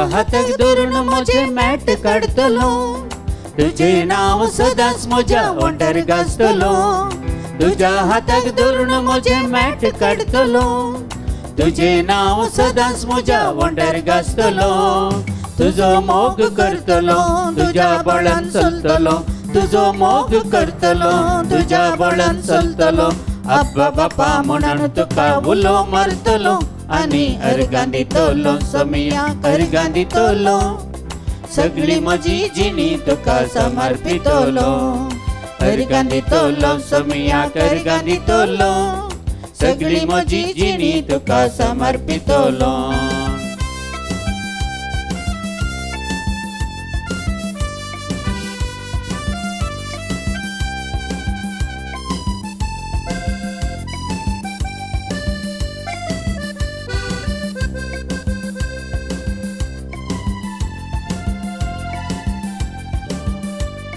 तुज्या हाताक धरून म्हजें मॅट काडटलो, तुजें नांव सदांच म्हज्या ओंठार गाजतलो, तुज्या हाताक धरून म्हजें मॅट काडटलो, तुजें नांव सदांच म्हज्या ओंठार गाजतलो, तुजो मोग करतलो, तुज्या बळान चलतलो, तुजो मोग करतलो, तुज्या बळान चलतलो, अब्बा बापा म्हणून तुका उलो मारतलो आनी अर्गां दितलो सोमियाक अर्गां दितलो, सगळी म्हजी जिणी तुका समर्पितलो, अर्गां दितलो सोमियाक अर्गां दितलो, सगळी म्हजी जिणी तुका समर्पितलो.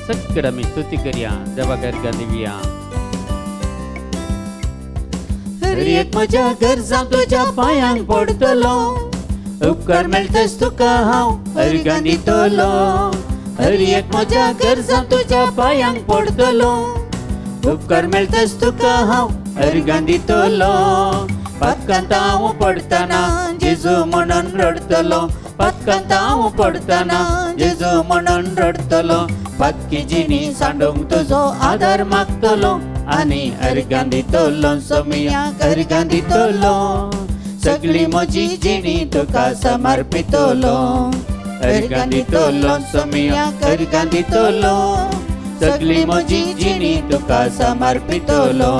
सगळं आमी स्तुती करया, देवाक अर्गां दिवया. हर एक म्हज्या गरजां तुज्या पांयांक पडटलो, उपकार मेळटच तुका हांव अर्गां दितलो, हर एक म्हज्या गरजां तुज्या पांयांक पडटलो, उपकार मेळटच तुका हांव अर्गां दितलो, पातकांत हांव पडटना जेजू म्हणून रडटलो, पातकांत हांव पडटना जेजू म्हणून रडटलो, पातकी जिणी सांडूंक तुजो आदार मागतलो आनी अर्गां दितलो सोमियाक अर्गां दितलो, सगळी म्हजी जिणी तुका समर्पितलो, अर्गां दितलो सोमियाक अर्गां दितलो, सगळी म्हजी जिणी तुका समर्पितलो,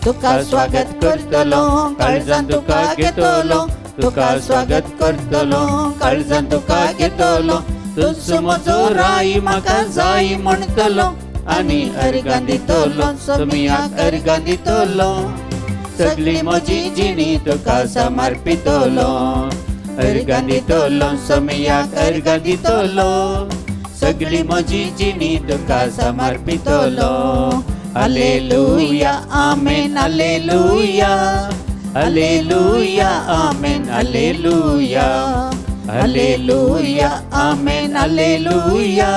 तुका स्वागत करतलो, काळजान तुका घेतलो, तुका स्वागत करतलो, काळजान तुका घेतलो, तुजो म्हजो राय म्हाका जाय म्हणटलो आनी अर्गां दितलो सोमियाक अर्गां दितलो, सगळी म्हजी जिणी तुका समर्पितलो, अर्गां दितलो सोमियाक अर्गां दितलो, सगळी म्हजी जिणी तुका समर्पितलो. Hallelujah amen hallelujah, hallelujah amen hallelujah, hallelujah amen hallelujah,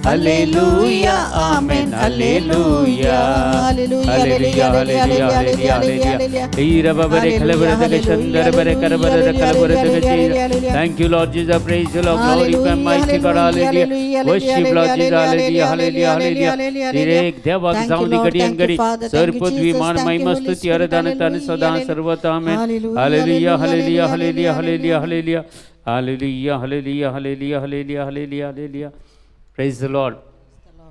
hallelujah amen hallelujah, hallelujah hallelujah hallelujah. हीरा बाबरे खलबरे चंदर बरे करबरे कलबरे दगजी. Thank you Lord Jesus, praise you Lord, glorify mighty God, hallelujah, worship Lord Jesus, hallelujah hallelujah hallelujah. दिरेक देवाक जावं दी घडयेन घडी sir पृथ्वी मान महिमा स्तुती आराधना ताने सदा सर्वथा आमेन. Hallelujah hallelujah hallelujah hallelujah hallelujah hallelujah hallelujah hallelujah hallelujah hallelujah hallelujah. Praise the Lord,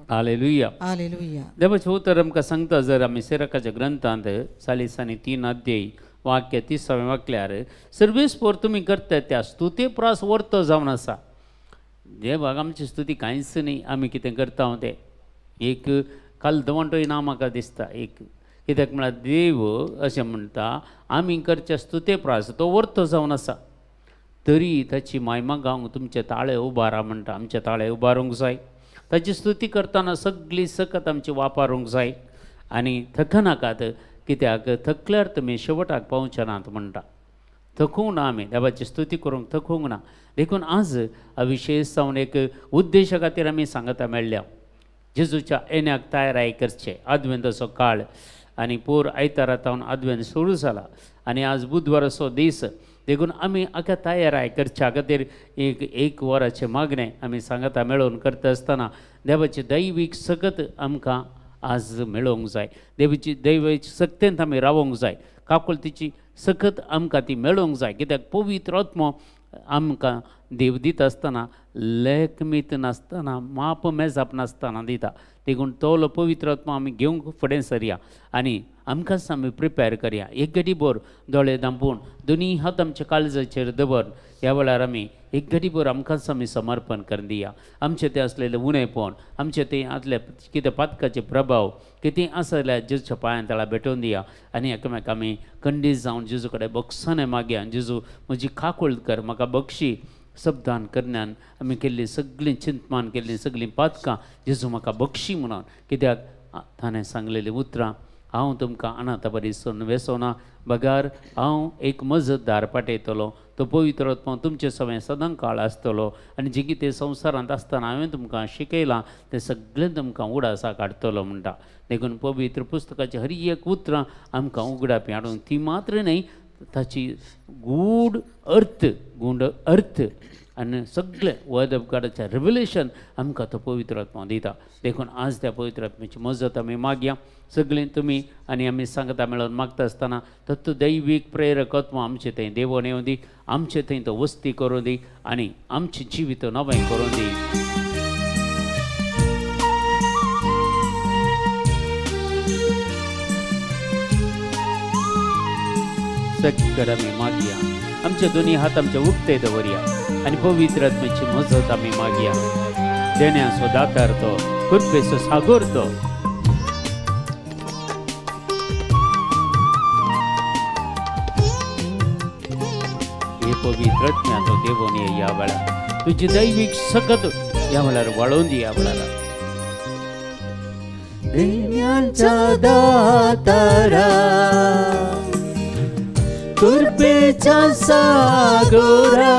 hallelujah hallelujah. देवाचें उतर आमकां सांगता, जर आमी सिराकाच्या ग्रंथांत 43 अध्याय वाक्य 30 वाकल्यार सर्वेस्पोर तुमी करतात त्या स्तुते प्रास वर्तो जावन आसा. देवाक आमची स्तुती कांयच न्ही, आमी कितें करता तें एक काल दवंटोय ना म्हाका दिसता. एक कित्याक म्हळ्यार देव अशें म्हणटा आमी करच्या स्तुते प्रास तो वर्तो जावन आसा, तरी ताची महिमा गावंक तुमचे ताळे उबारा म्हणटा. आमचे ताळे उबारूंक जाय, ताची स्तुती करतना सगळी सकत आमची वापरूंक जाय आनी थकनाकात, कित्याक थकल्यार तुमी शेवटाक पावचे नात म्हणटा. थकूंक ना आमी देवाची स्तुती करूंक थकूंक ना. देखून आज विशेष जावन एक उद्देशा खातीर आमी सांगता मेळ्ळ्या, जेजूच्या येण्याक तयाराय करचे. आदवेंताचो काळ आनी पोर आयतारा तावन आदवेंत सुरू जाला आनी आज बुधवाराचो दीस, देखून आमी आका तयाराय करच्या खातीर एक एक वराचें मागणें आमी सांगता मेळोवन करता आसतना देवाची दैवीक सकत आमकां आज मेळोवंक जाय. देवाची दैवाची सक्तेंत आमी रावोंक जाय, काकुळतीची सकत आमकां ती मेळोवंक जाय. कित्याक पवित्र आत्मो आमकां देव दिता आसतना लेखमीत नासतना माप मेजाप नासतना दिता. देखून तोलो पवित्र आत्मो आमी घेवंक फुडें सरया आनी आमकांच आमी प्रिपेर करया. एक घडीभर दोळे धांपून दोनी हात आमच्या काळजाचेर दवर ह्या वेळार आमी एक घडीभर आमकांच आमी समर्पण करून दिया. आमचें तें आसलेलें उणेपण, आमचें तें आसले कितें पातकाचे प्रभाव कितें आसा जाल्यार जेजूच्या पांयां तळा भेटोवन दिया आनी एकामेक आमी खंडीत जावन जेजू कडेन बक्षाने मागया, जेजू म्हजी काकूळ कर, म्हाका बक्षी. शब्दान करण्यान आमी केल्ली सगळीं चिंतमान केल्लीं सगळीं पातकां जेजू म्हाका बक्षी म्हणून. कित्याक ताणें सांगलेलीं उतरां हांव तुमकां अनाथा बरी सोडून वेसोना बगार हांव एक मजतदार पाठयतलो तो पवित्र आत्मा तुमचे सवें सदां काळ आसतलो आनी जी कितें संवसारांत आसतना हांवें तुमकां शिकयलां तें सगळें तुमकां उडासा काडटलो म्हणटा. देखून पवित्र पुस्तकाची हर एक उतरां आमकां उगडापी हाडूंक ती मात्र न्हय ताची गूढ अर्थ गूढ अर्थ आनी सगळें वर्ड ऑफ गॉडाचें रेवलेशन आमकां तो पवित्र आत्मा दिता. देखून आज त्या पवित्र आत्म्याची मजत आमी मागया सगळीं तुमी आनी आमी सांगता मेळोवन मागता आसतना तत्व दैवीक प्रेरक आत्मा आमचे थंय देवोन येवं दी, आमचे थंय तो वस्ती करूं दी आनी आमचें जिवीत नवें करूं दी. सगळें आमी मागया, आमचे दोनी हात आमचे उक्ते दवरया आनी पवित्र आत्म्याची मजत आमी मागया. देण्याचो दातार तो, कृपेचो सागोर तो. हे पवित्र आत्म्या तो देवोन ये ह्या वेळार तुजी दैवीक सकत ह्या वेळार वाळोवन दी. ह्या वेळार देण्याच्या दातारा कृपेच्या सागोरा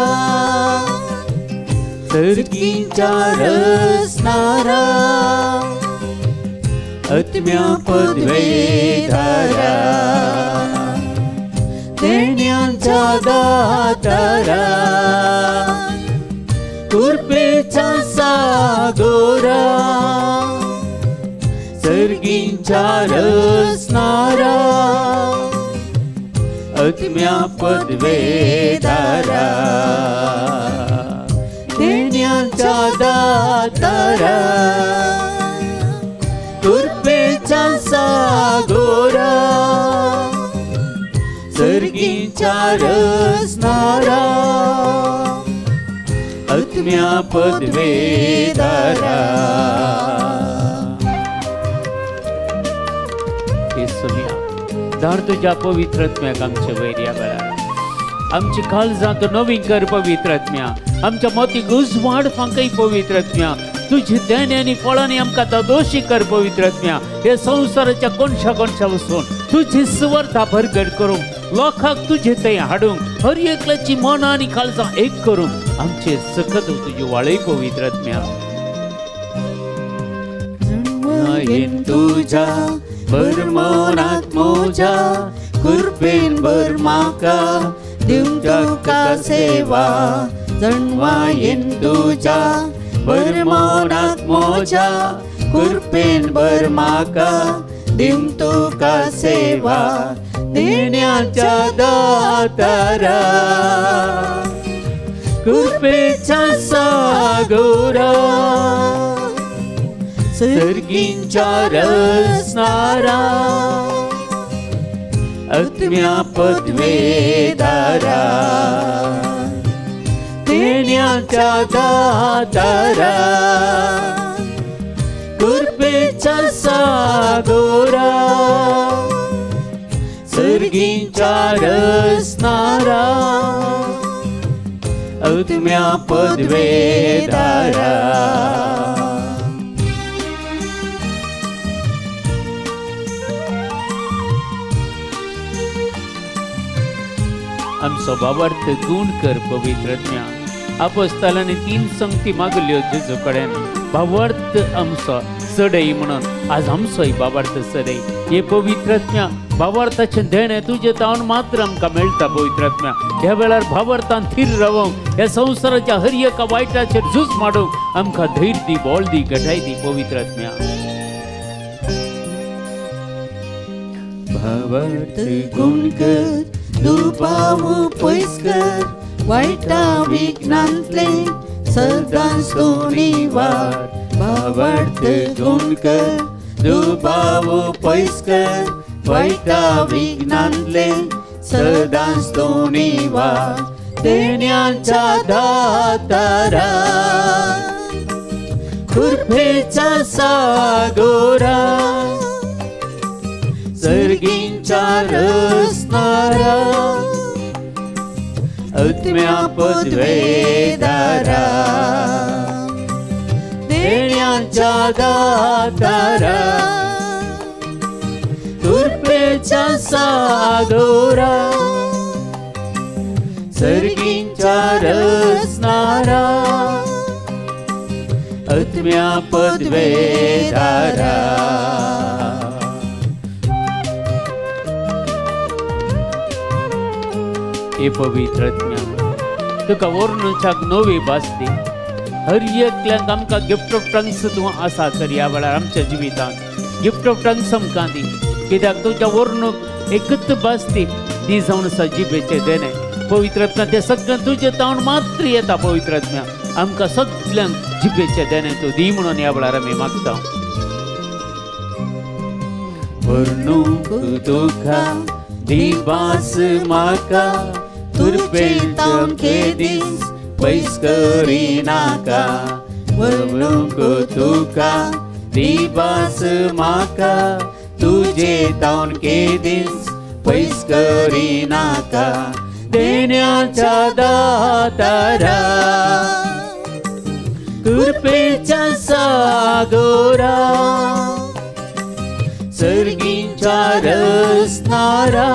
सर्गीच्या रसनारा आत्म्या पदवेधारा देण्याच्या दातारा कृपेच्या सागोरा सर्गीच्या रसनारा आत्म्या पदवेधारा देण्याच्या दातारा कृपेच्या सागोरा सर्गीच्या रसनारा आत्म्या पदवेधारा. धाड तुज्या पवित्र आत्म्याक आमचे वयर ह्या वेळार आमची काळजां तूं नवीन कर पवित्र आत्म्या, आमच्या मतीक उजवाड फांकय पवित्र आत्म्या, तुझी देणे आनी फळांनी आमकां दोशी कर पवित्र आत्म्या. हे संवसाराच्या कोनशा कोनशा वचून तुजी सुवार्था भरगड करूंक लोकांक तुजे थंय हाडूंक हर एकल्याची मनां आनी काळजां एक करूंक आमचे सकत तुजी वाळय पवित्र आत्म्या. तुझ्या भरमनात मोजा कृपेन भर म्हाका दिवंक तुका सेवा जणवायेन तुझ्या भरमनात मोजा कृपेन भर म्हाका दिवंक तुका सेवा देण्याच्या दातारा कृपेच्या सागोरा सर्गींच्या रसनारा आत्म्या पदवेधारा देण्याच्या दातारा कृपेच्या सागोरा सर्गींच्या रसनारा आत्म्या पदवेधारा. आमचो बाबार्थ गूण कर पवित्र आत्म्या. आपोस्तालांनी 3 संगती मागल्यो जेजू कडेन भावार्थ आमचो चडय म्हणून आज आमचोय बाबार्थ चडय. हे पवित्र आत्म्या भावार्थाचें देणें तुजें तावन मात्र आमकां मेळटा पवित्र आत्म्या. ह्या वेळार भावार्थान थीर रावंक ह्या संवसाराच्या हर एका वायटाचेर झूज माडूंक आमकां धैर्य दी, बळ दी, घटाय दी पवित्र आत्म्या. भावार्थ गूण कर दुबाव पयस कर वायटा विघ्नांतले सदांच तूं निवार भावार्थ गूण कर दुबाव पयस कर वायटा विघ्नांतले सदांच तूं निवार देण्याच्या दातारा कृपेच्या सागोरा सर्गींच्या रसनारा आत्म्या पदवेधारा देण्याच्या दातारा कृपेच्या सागोरा सर्गींच्या रचणारा आत्म्या पदवेदारा. हे पवित्र आत्म्या तुका वर्णुच्याक नवी भास दी. हर एकल्याक आमकां गिफ्ट ऑफ टंग्स तूं आसा तर ह्या वेळार आमच्या जिवितांत गिफ्ट ऑफ टंग्स आमकां दी. कित्याक तुज्या वर्णूक एकच भास दी ती जावन आसा जिबेचें देणें. पवित्र आत्म्या तें सगळें तुजें तावन मात्र येता. पवित्र आत्म्या आमकां सगल्यांक जिबेचें देणें तूं दी म्हणून ह्या वेळार आमी मागता. वर्णूक तुका दी भास म्हाका तुरपेंचे दीस पयस करिनाका. वर्णूक तुका दी भास म्हाका तुजे तावन केदीस पयस करिनाका. देण्याच्या दातारा कृपेच्या सागोरा सर्गींच्या रचणारा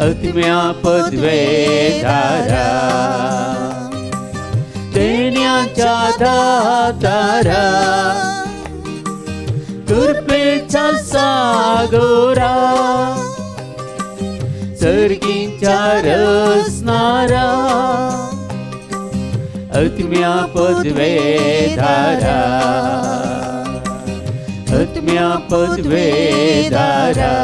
आत्म्या पदवेदारा. देण्याच्या दातारा कृपेच्या सागोरा सर्गींच्या रचणारा आत्म्या पदवेदारा. आत्म्या पदवेदारा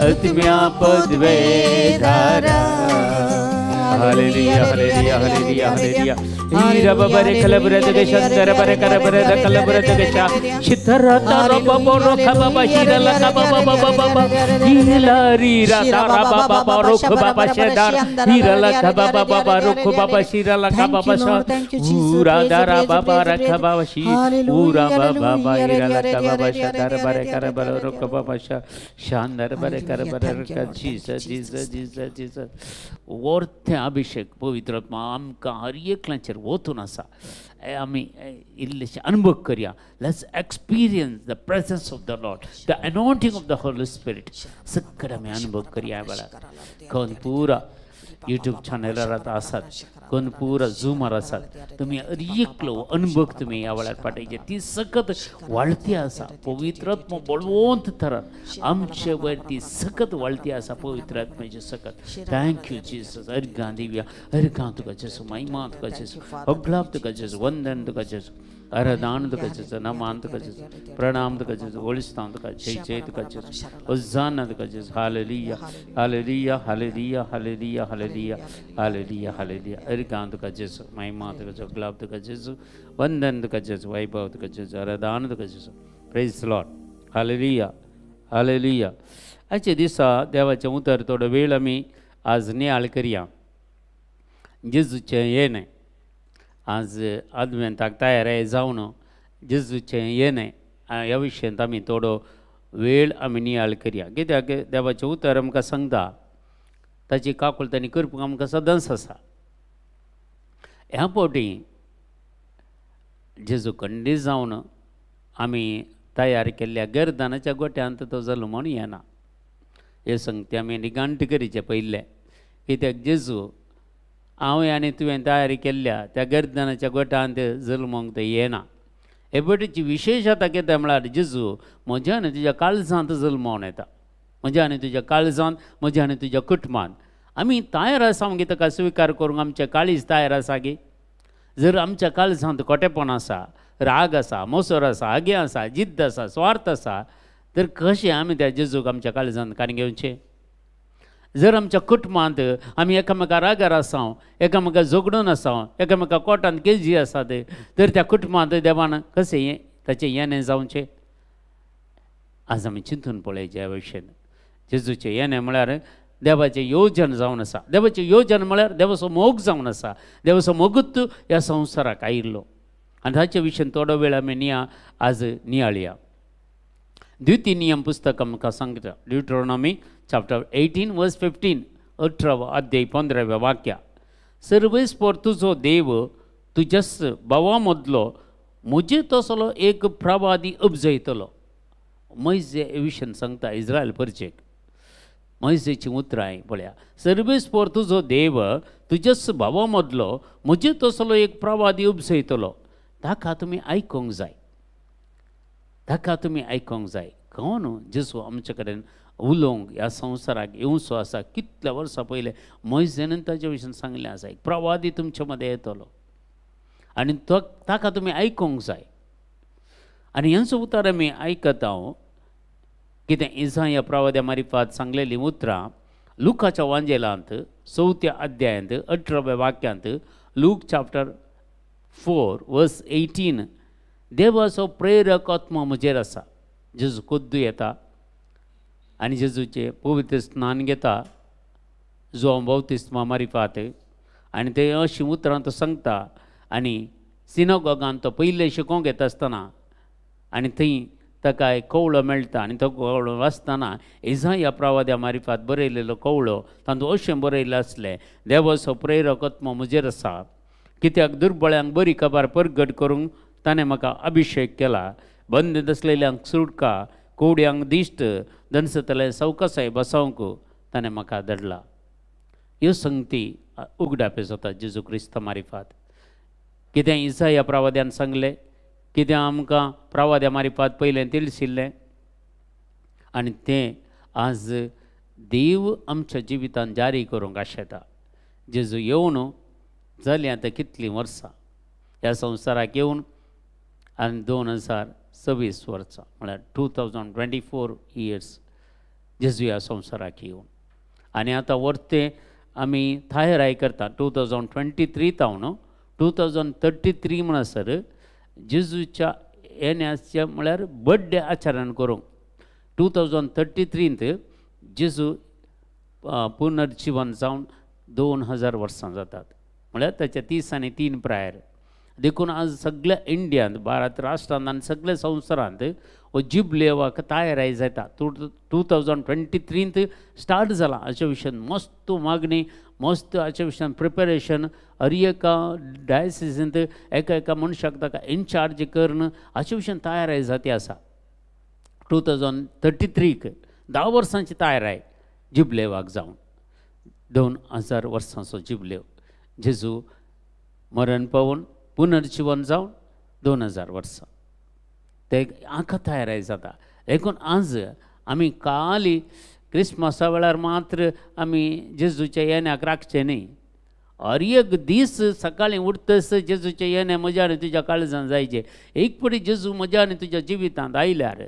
आत्म्या पदवेदारा. Hallelujah hallelujah hallelujah hallelujah. हीरा बाबा रे खलबरे दगे शंकर बरे करबरे the खलबरे दगे शा शिथरा तारा बाबा रोख बाबा शीरा लका बाबा बाबा बाबा हीला रीरा तारा बाबा बाबा रोख बाबा शेदार हीरा लका बाबा बाबा रोख बाबा शीरा लका बाबा शा ऊरा दारा बाबा रख बाबा she ऊरा बाबा बाबा हीरा लका बाबा शेदार बरे करबरे रोख बाबा शा शांदर बरे करबरे रख. Jesus Jesus Jesus Jesus. वर्थे अभिषेक पवित्र आत्मा आमकां हर एकल्याचेर वतून आसा. आमी इल्लेशे अनुभव करया. Let's experience the presence of the Lord, the anointing of the Holy Spirit. सगळें आमी अनुभव करया. ह्या वेळार कोण पुरा यूट्यूब चॅनलार आतां आसात, कोण पुरा झुमार आसात, तुमी हर एकलो अनुभव तुमी ह्या वेळार पाठयचे. ती सकत वाळती आसा. पवित्र आत्मा बळवंत थरान आमचे वयर ती सकत वाळती आसा. पवित्र आत्म्याची सकत. Thank you Jesus. अर्घां दिव्या अर्घां तुका जेजू, महिमा तुका जेजू, अगलाब तुका जेजू, वंदन तुका जेजू, आराधन तुका जेजू, नमान तुका जेजू, प्रणाम तुका जेजू, ओळिस्तान तुका, जय जय तुका जेजू, होजाना तुका जेजू. Hallelujah hallelujah hallelujah hallelujah hallelujah hallelujah hallelujah. अर्घां तुका जेजू, महिमा तुका जेजू, अगलाब तुका जेजू, वंदन तुका जेजू, वैभव तुका जेजू, आराधन तुका जेजू. Praise Lord. Hallelujah hallelujah. आयच्या दिसा देवाचें उतर थोडो वेळ आमी आज नियाळ करया. जेजूचें येणें आज आदवेंताक तयार जावन जेजूचें येणें ह्या विशयांत आमी थोडो वेळ आमी नियाळ करया. कित्याक देवाचें उतर आमकां सांगता ताची काकुळट आनी करपाक आमकां सदांच आसा. ह्या फावटी जेजू खंडीत जावन आमी तयार केल्ल्या गर्दानाच्या गोट्यांत तो जालो म्हणून येना. हे संगते आमी निगांट करीचे पयलें. कित्याक जेजू हांव आनी तुवें तयारी केल्ल्या त्या गर्दानाच्या गोट्यांत जल्मूंक तो येना. हे बटीची विशेषता कितें म्हळ्यार जेजू म्हज्या आनी तुज्या काळजांत जल्मोवन येता. म्हज्या आनी तुज्या काळजांत, म्हज्या आनी तुज्या कुटुंबांत आमी तयार आसा मागीर ताका स्विकार करूंक आमचें काळीज तयार आसा गी? जर आमच्या काळजांत कोटेपण आसा, राग आसा, मोसर आसा, आगे आसा, जिद्द आसा, स्वार्थ आसा, तर कशें आमी त्या जेजूक आमच्या काळजांत काडून घेवचें? जर आमच्या कुटुंबांत आमी एकामेका रागार आसा, एकामेका झगडून आसा, एकामेका कोटांत केजी आसात, तर त्या कुटुंबांत देवान कशें ताचें येणें जावचें? आज आमी चिंतून पळयचें ह्या विशयान. जेजूचें येणें म्हळ्यार देवाचें योजन जावन आसा. देवाचें योजन म्हळ्यार देवाचो मोग जावन आसा. देवाचो मोगूच ह्या संवसाराक आयिल्लो आनी ताचे विशयान थोडो वेळ आमी आज नियाळया. द्वितीय नियम पुस्तक आमकां सांगता, ड्युट्रोनॉमी चॅप्टर 18 वर्स 15, 18 अध्याय 15 वाक्या. सर्वेस्पर तुजो देव तुज्याच भावा मदलो म्हजे तसलो एक प्रवादी उपजयतलो. मोयजे विशयन सांगता इस्रायल परचेक मोयजेची उतरां पळया सर्वेस्पोर तुजो देव तुज्याच भावा मदलो म्हजे तसलो एक प्रवादी उपजयतलो ताका तुमी आयकूंक जाय ताका तुमी आयकूंक जाय. कोण जेजू आमचे कडेन उलोवंक ह्या संवसाराक येवचो आसा कितल्या वर्सां पयलें मोयजेन ताजे विशीं सांगलें आसा एक प्रवादी तुमचे मदें येतलो आनी तो ताका तुमी आयकूंक जाय. आनी हेंचो उतार आमी आयकता हांव कितें इजाया प्रवाद्या मारिफात सांगलेलीं उतरां लुकाच्या वांजेलांत 4थ्या अध्यायांत 18व्या वाक्यांत लूक चॅप्टर 4 वर्स 18 देवाचो प्रेरक आत्मो म्हजेर आसा. जेजू कोद्दू येता आनी जेजूचें पवित्र स्नान घेता जो बाप्तिस्मा मारिफात आनी ते अशीं उतरां तो सांगता आनी सिनागोगान तो पयलें शिकोवंक येता आसतना आनी थंय ताका एक कवळो मेळटा आनी तो कवळो वाचतना इजाया प्रवाद्या मारिफात बरयलेलो कवळो तातूंत अशें बरयलें आसलें देवाचो प्रेरक आत्मो म्हजेर आसा कित्याक दुर्बळ्यांक बरी खबर परगट करूंक ताणें म्हाका अभिशेक केला बंद आसलेल्यांक सुटका कोवड्यांक दिश्ट दनसतले सवकासाय बसावंक ताणें म्हाका धाडला. ह्यो संगती उगडापे जाता जेजू क्रिस्ता मारिफात. कितें इजाया प्रवाद्यान सांगलें कितें आमकां प्रवाद्या मारिफात पयलें तिळशिल्लें आनी तें आज देव आमच्या जिवितान जारी करूंक आशेता. जेजू येवन जालीं आतां कितलीं वर्सां ह्या संवसाराक येवन आनी 2026 वर्सां म्हळ्यार 2024 इयर्स जेजू ह्या संवसाराक येवन आनी आतां वर्ते आमी तयाराय करता 2023 तावन 2033 म्हणसर जेजूच्या येण्याचे म्हळ्यार बड्डे आचरण करूंक 2033 जेजू पुनर्जिवन जावन 2000 वर्सां जातात म्हळ्यार ताच्या 30 आनी 3 प्रायर. देखून आज सगळ्या इंडियांत भारत राष्ट्रांत आनी सगळ्या संवसारांत हो जिबलेवाक तयाराय जाता. 2023 स्टार्ट जाला हाच्या विशयान मस्त मागणी मस्त हाच्या विशयान प्रिपेरेशन हर एका डायसिसींत एका एका मनशाक ताका इनचार्ज करून हाच्या विशयान तयाराय जाती आसा. 2033 10 वर्सांची तयाराय जिबलेवाक जावन 2000 वर्सांचो जिबलेव जेजू मरण पावून पुनर्जिवन जावन 2000 वर्सां ते आंका तयाराय जाता. देखून आज आमी काली क्रिसमसा वेळार मात्र आमी जेजूच्या येण्याक राखचें न्ही. हर एक दीस सकाळीं उठतस जेजूचें येणें म्हज्या आनी तुज्या काळजान जायचें. एक पटी जेजू म्हज्या आनी तुज्या जिवितांत आयल्यार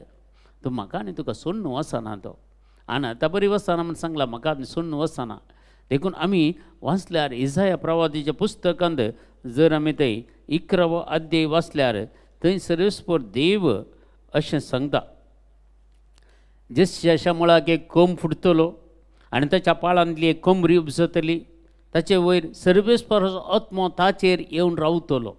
तूं म्हाका आनी तुका सोडून वचना तो आनी आतां बरी वचना म्हूण सांगलां म्हाका आनी सोडून वचना. देखून आमी वाचल्यार इजाया प्रवादीच्या पुस्तकांत जर आमी थंय 11वो अध्याय वाचल्यार थंय सर्वेस्पोर देव अशें सांगता जश्या मुळाक एक कोंब फुटतलो आनी ताच्या पाळांतली एक कोंबरी उपजतली ताचे वयर सर्वेस्पराचो आत्मो ताचेर येवन रावतलो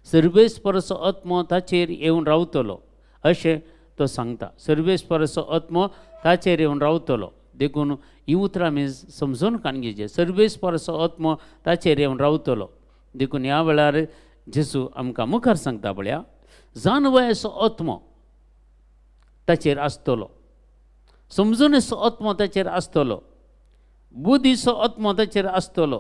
सर्वेस्पराचो आत्मो ताचेर येवन रावतलो अशें तो सांगता. सर्वेस्पराचो आत्मो ताचेर येवन रावतलो. देखून ही उतरां आमी समजून कान घेवचें सर्वेस्पराचो आत्मो ताचेर येवन रावतलो. देखून ह्या वेळार जेजू आमकां मुखार सांगता पळया जानवयाचो आत्मो ताचेर आसतलो समजूनेचो आत्मो ताचेर आसतलो बुद्धीचो आत्मो ताचेर आसतलो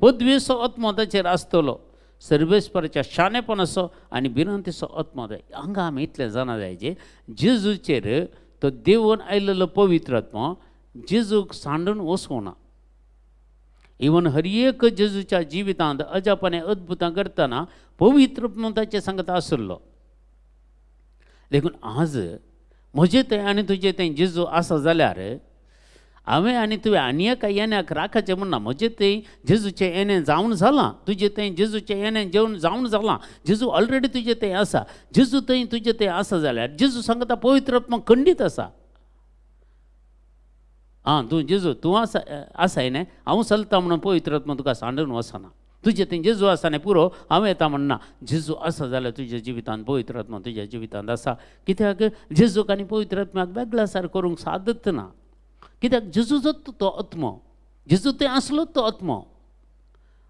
पदवेचो आत्मो ताचेर आसतलो सर्वेस्पराच्या शाणेपणाचो आनी भिरांतीचो आत्मो. हांगा आमी इतलें जाणा जायचें जेजूचेर तो देवून आयिल्लो पवित्र आत्मो जेजूक सांडून वचूंक ना. इवन हर एक जेजूच्या जिवितांत अजापाने अद्भुतां करतना पवित्र आत्मो ताचें सांगता आशिल्लो. देखून आज म्हजें थंय आनी तुजें थंय जेजू आसा जाल्यार हांवें आनी तुवें आनी एका येण्याक राखाचें म्हणना. म्हजें थंय जेजूचें येणें जावन जालां तुजें थंय जेजूचें येणें जेवन जावन जालां जेजू ऑलरेडी तुजें थंय आसा. जेजू थंय तुजें थंय आसा जाल्यार जेजू सांगता पवित्र आत्मा खंडीत आसा. आं तूं जेजू तूं आसा आसाय न्ही हांव चलता म्हणून पवित्र आत्मा तुका सांडून वचना. तुजें थंय जेजू आसा न्ही पुरो हांव येता म्हणना. जेजू आसा जाल्यार तुज्या जिवितांत पवित्र आत्मा तुज्या जिवितांत आसा. कित्याक जेजूक आनी पवित्र आत्म्याक वेगळासार करूंक सादत ना. कित्याक जेजूचो तो आत्मो जेजू थंय आसलो तो आत्मो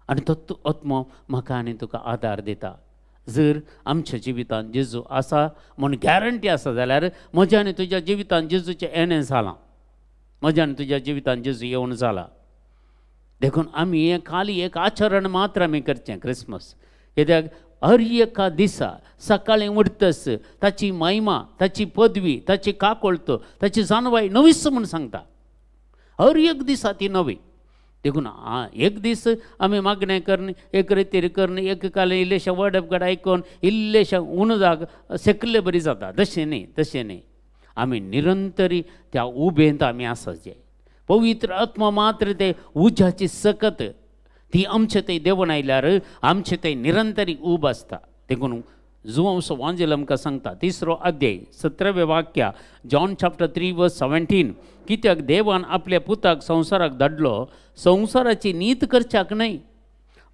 आनी तो आत्मो म्हाका आनी तुका आदार दिता. जर आमच्या जिवितांत जेजू आसा म्हूण गॅरंटी आसा जाल्यार म्हज्या आनी तुज्या जिवितांत जेजूचें येणें जालां, म्हज्या आनी तुज्या जिवितांत जेजू येवन जाला. देखून आमी हें खाली एक आचरण मात्र आमी करचें क्रिसमस. कित्याक हर एका दिसा सकाळीं उठतच ताची महिमा, ताची पदवी, ताची काकोळत, ताची जाणवाय नवीच म्हूण सांगता. हर एक दिसा ती नवी. देखून एक दीस आमी मागणें करून, एक रितीर करून, एक कालें इल्लेशें वर्ड ऑफ गॉड आयकून इल्लेशें उनदाक सेकल्ले बरी जाता. तशें न्ही, तशें न्ही. आमी निरंतरी त्या उबेंत आमी आसाचे. पवित्र आत्मा मात्र ते उज्याची सकत ती आमचे थंय देवून आयल्यार आमचे थंय निरंतरी उब आसता. देखून जुवांव वांजेल आमकां सांगता 3 अध्याय 17वें वाक्य, जॉन चॅप्टर 3 वर्स 17, कित्याक देवान आपल्या पुताक संवसाराक धाडलो संवसाराची नीत करच्याक न्हय,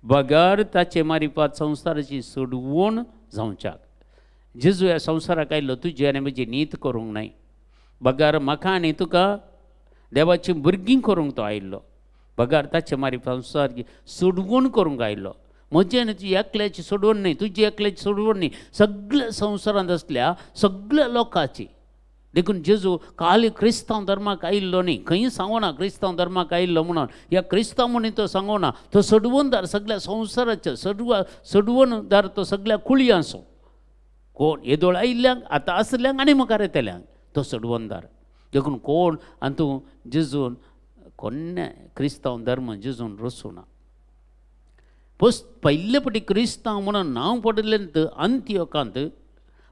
बगर ताचे मारिफात संवसाराची सोडवण जावच्याक. जेजू ह्या संवसाराक आयलो तुजी आनी म्हजी नीत करूंक न्हय, बगर म्हाका आनी तुका देवाची भुरगीं करूंक तो आयिल्लो, बगर ताचे मारिफात संवसाराची सोडवण करूंक आयिल्लो. म्हजें आनी तुजी एकल्याची सोडवण न्हय, तुजी एकल्याची सोडवण न्हय, सगळ्या संवसारांत आसल्या सगळ्या लोकांची. देखून जेजू खाली क्रिस्तांव धर्माक आयिल्लो न्ही, खंय सांगना क्रिस्तांव धर्माक आयिल्लो म्हणून, ह्या क्रिस्तांव म्हणून तो सांगना. तो सोडवणदार सगळ्या संवसाराचो, सोडवणदार तो सगळ्या कुळयांचो. कोण येदोळ आयिल्ल्यांक, आतां आसल्यांक आनी मुखार येतल्यांक तो सोडवणदार. देखून कोण आनी तूं जेजून कोण्णें क्रिस्तांव धर्म जेजून रचूना. पयले पटी क्रिस्तांव म्हणून नांव पडिल्लें अंत्योकांत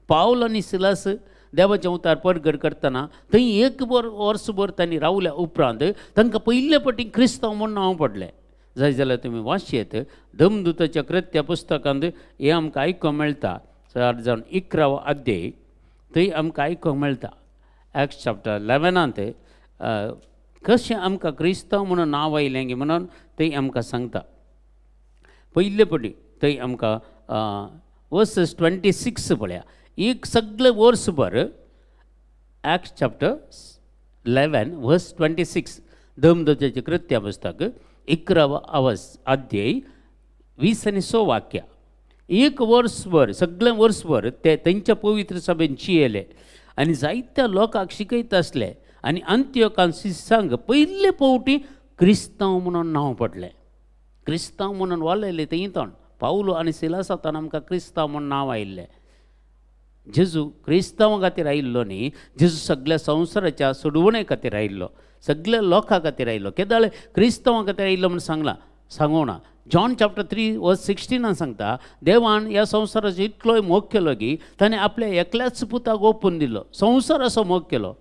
पावल आनी सिलास देवाचें उतार परगट करतना थंय एक वर्सभर तांणी रावल्या उपरांत तांकां पयले पटी क्रिस्तांव म्हूण नांव पडलें. जाय जाल्यार तुमी वाचयेत धमदूताच्या कृत्या पुस्तकांत हें आमकां आयकूंक मेळटा. 4 जावन 11वो अध्याय थंय आमकां आयकूंक मेळटा. एक्ट चॅप्टर 11 कशें आमकां क्रिस्तांव म्हणून नांव आयलें गी म्हणून थंय आमकां सांगता. पयले पटी थंय आमकां वर्सस 26 पळया, एक सगळे वर्सभर एक्ट चॅप्टर 11 वर्स 26 धर्मदत्ताचें कृत्या पुस्तक 11वो अध्याय 20 आनी 6 वाक्य. एक वर्सभर सगळें वर्सभर ते तेंच्या पवित्र सभेन चियेले आनी जायत्या लोकांक शिकयत आसले आनी अंत्योकान शिसांक पयले फावटी क्रिस्तांव म्हणून नांव पडलें. क्रिस्तांव म्हणून वालयलें थंय तोंड पावलो आनी सिलासातान आमकां क्रिस्तांव म्हूण नांव आयिल्लें. जेजू क्रिस्तांवा खातीर आयिल्लो न्ही, जेजू सगळ्या संवसाराच्या सोडवणे खातीर आयिल्लो, सगळ्या लोकां खातीर आयिल्लो. केदाळे क्रिस्तांवा खातीर आयिल्लो म्हूण सांगलां, सांगोना. जॉन चॅप्टर 3 वर्स 16 सांगता देवान ह्या संवसाराचो इतलोय मोग केलो की ताणें आपल्या एकल्याच पुताक ओपून दिलो, संवसाराचो मोग केलो,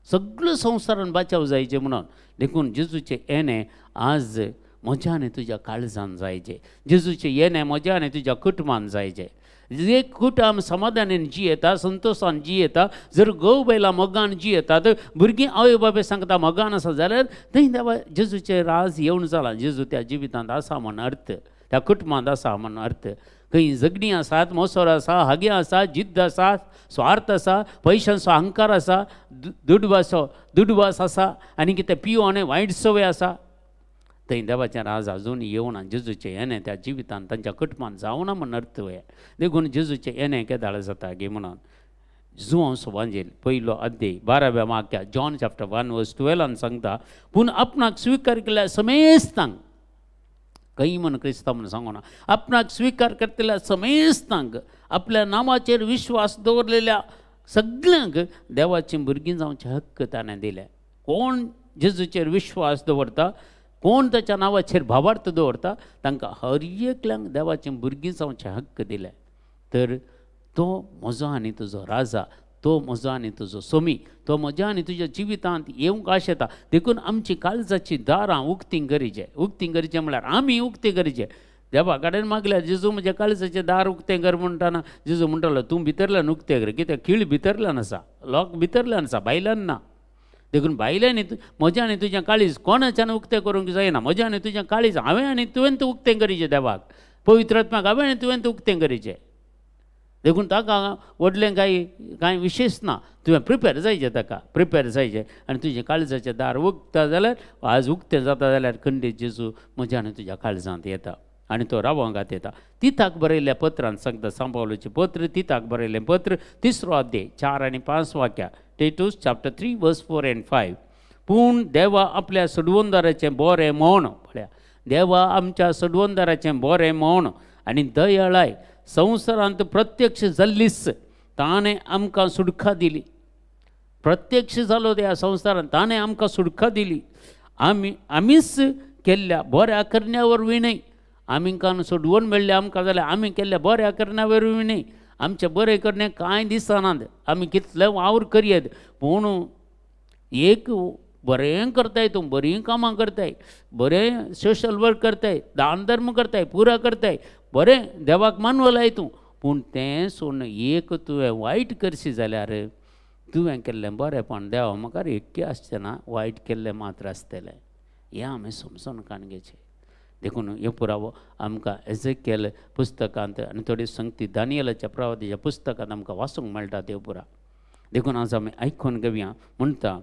सगळो संवसारान बाचाव जायचे म्हणून. देखून जेजूचें येणें आज म्हज्या आनी तुज्या काळजान जायचें, जेजूचें येणें म्हज्या आनी तुज्या कुटुंबान जायचें. एक कुटुंब समाधानान जियेता, संतोशान जियेता, जर घोव बैलां मोगान जियेतात, भुरगीं आवय बापूय सांगता मोगान आसा जाल्यार थंय देवा जेजूचें राज येवन जालां. जेजू त्या जिवितांत आसा म्हण अर्थ, त्या कुटुंबांत आसा म्हण अर्थ. खंय झगडीं आसात, मोसोर आसा, हागे आसा, जिद्द आसा, स्वार्थ आसा, पयशांचो अहंकार आसा, दुडवास आसा आनी कितें पिवन वायट संवय आसा, थंय देवाचें राज अजून येवना. जेजूचें येणें त्या जिवितान तांच्या कुटुंबान जावना म्हण अर्थ वय. देखून जेजूचें येणें केदाळ जाता गे म्हणून जुवांव वांजेल 1 अध्याय 12व्या वाक्या, जॉन चॅप्टर 1 वर्स 12 सांगता पूण आपणाक स्विकार केल्या समेस्तांक, खंय म्हण क्रिस्तांव म्हण सांगना, आपणाक स्विकार करतल्या समेस्तांक, आपल्या नांवाचेर विश्वास दवरलेल्या सगल्यांक देवाचीं भुरगीं जावचे हक्क ताणें दिले. कोण जेजूचेर विश्वास दवरता, कोण ताच्या नांवाचेर भावार्थ दवरता, तांकां हर एकल्यांक देवाचीं भुरगीं जावचे हक्क दिले. तर तो म्हजो आनी तुजो राजा, तो म्हजो आनी तुजो सोमी, तो म्हज्या आनी तुज्या जिवितांत येवंक आशेता. देखून आमची काळजाची दारां उक्तीं करीचें. उक्तीं करीचें म्हळ्यार आमी उक्तीं करीचें. देवा कडेन मागल्यार जेजू म्हज्या काळजाचें दार उक्तें कर म्हणटाना जेजू म्हणटालो तूं भितरल्यान उक्तें कर, कित्याक खीळ भितरल्यान आसा, लोक भितरल्यान आसा, भायल्यान ना. देखून भायल्यान म्हज्या आनी तुजें काळीज कोणाच्यान उक्तें करूंक जायना. म्हज्या आनी तुजें काळीज हांवें आनी तुवें तें उक्तें करीचें देवाक, पवित्र आत्म्याक हांवें आनी तुवें तें उक्तें करीचें. देखून ताका व्हडलें कांय कांय विशेश ना, तुवें प्रिपेर जायचें, ताका प्रिपेर जायचें आनी तुजें काळजाचें दार उक्ता जाल्यार, आज उक्तें जाता जाल्यार खंडीत जेजू म्हज्या आनी तुज्या काळजांत येता. आनी तो रावंक येता. तिताक बरयल्ल्या पत्रान सांगता, सांबावलोचें पत्र तिताक बरयल्लें पत्र 3 अध्याय 4 आनी 5 वाक्या, Titus chapter 3 verse 4 and 5. पूण देवा आपल्या सोडवणदाराचें बरें म्हण, पळया देवा आमच्या सोडवणदाराचें बरें म्हण आनी दयाळाय संवसारांत प्रत्यक्ष जाल्लीच ताणें आमकां सुटका दिली. प्रत्यक्ष जालो त्या संवसारांत ताणें आमकां सुटका दिली. आमी आमीच केल्ल्या बऱ्या करण्या वरवीं न्हय, आमकां सोडवण मेळ्ळें आमकां जाल्यार आमी केल्ल्या बऱ्या करण्या वरवीं न्हय. आमचें बरें करणे कांय दिसनात, आमी कितले वावर करयेत पूण एक बरें करताय तूं, बरीं कामां करताय, बरें सोशल वर्क करताय, दान धर्म करताय, पुरा करताय, बरें देवाक मानवलाय तूं, पूण तें सोडून एक तुवें वायट करशी जाल्यार तुवें केल्लें बरेंपण देवा मुखार एक्के आसचें ना, वायट केल्लें मात्र आसतलें. हें आमी समजून काण घेवचें. देखून हे पुरावो आमकां एजेकेल पुस्तकांत आनी थोडी संगती दानियलाच्या प्रवादीच्या पुस्तकांत आमकां वाचूंक मेळटा त्यो पुरा. देखून आज आमी आयकून घेवया. म्हणटा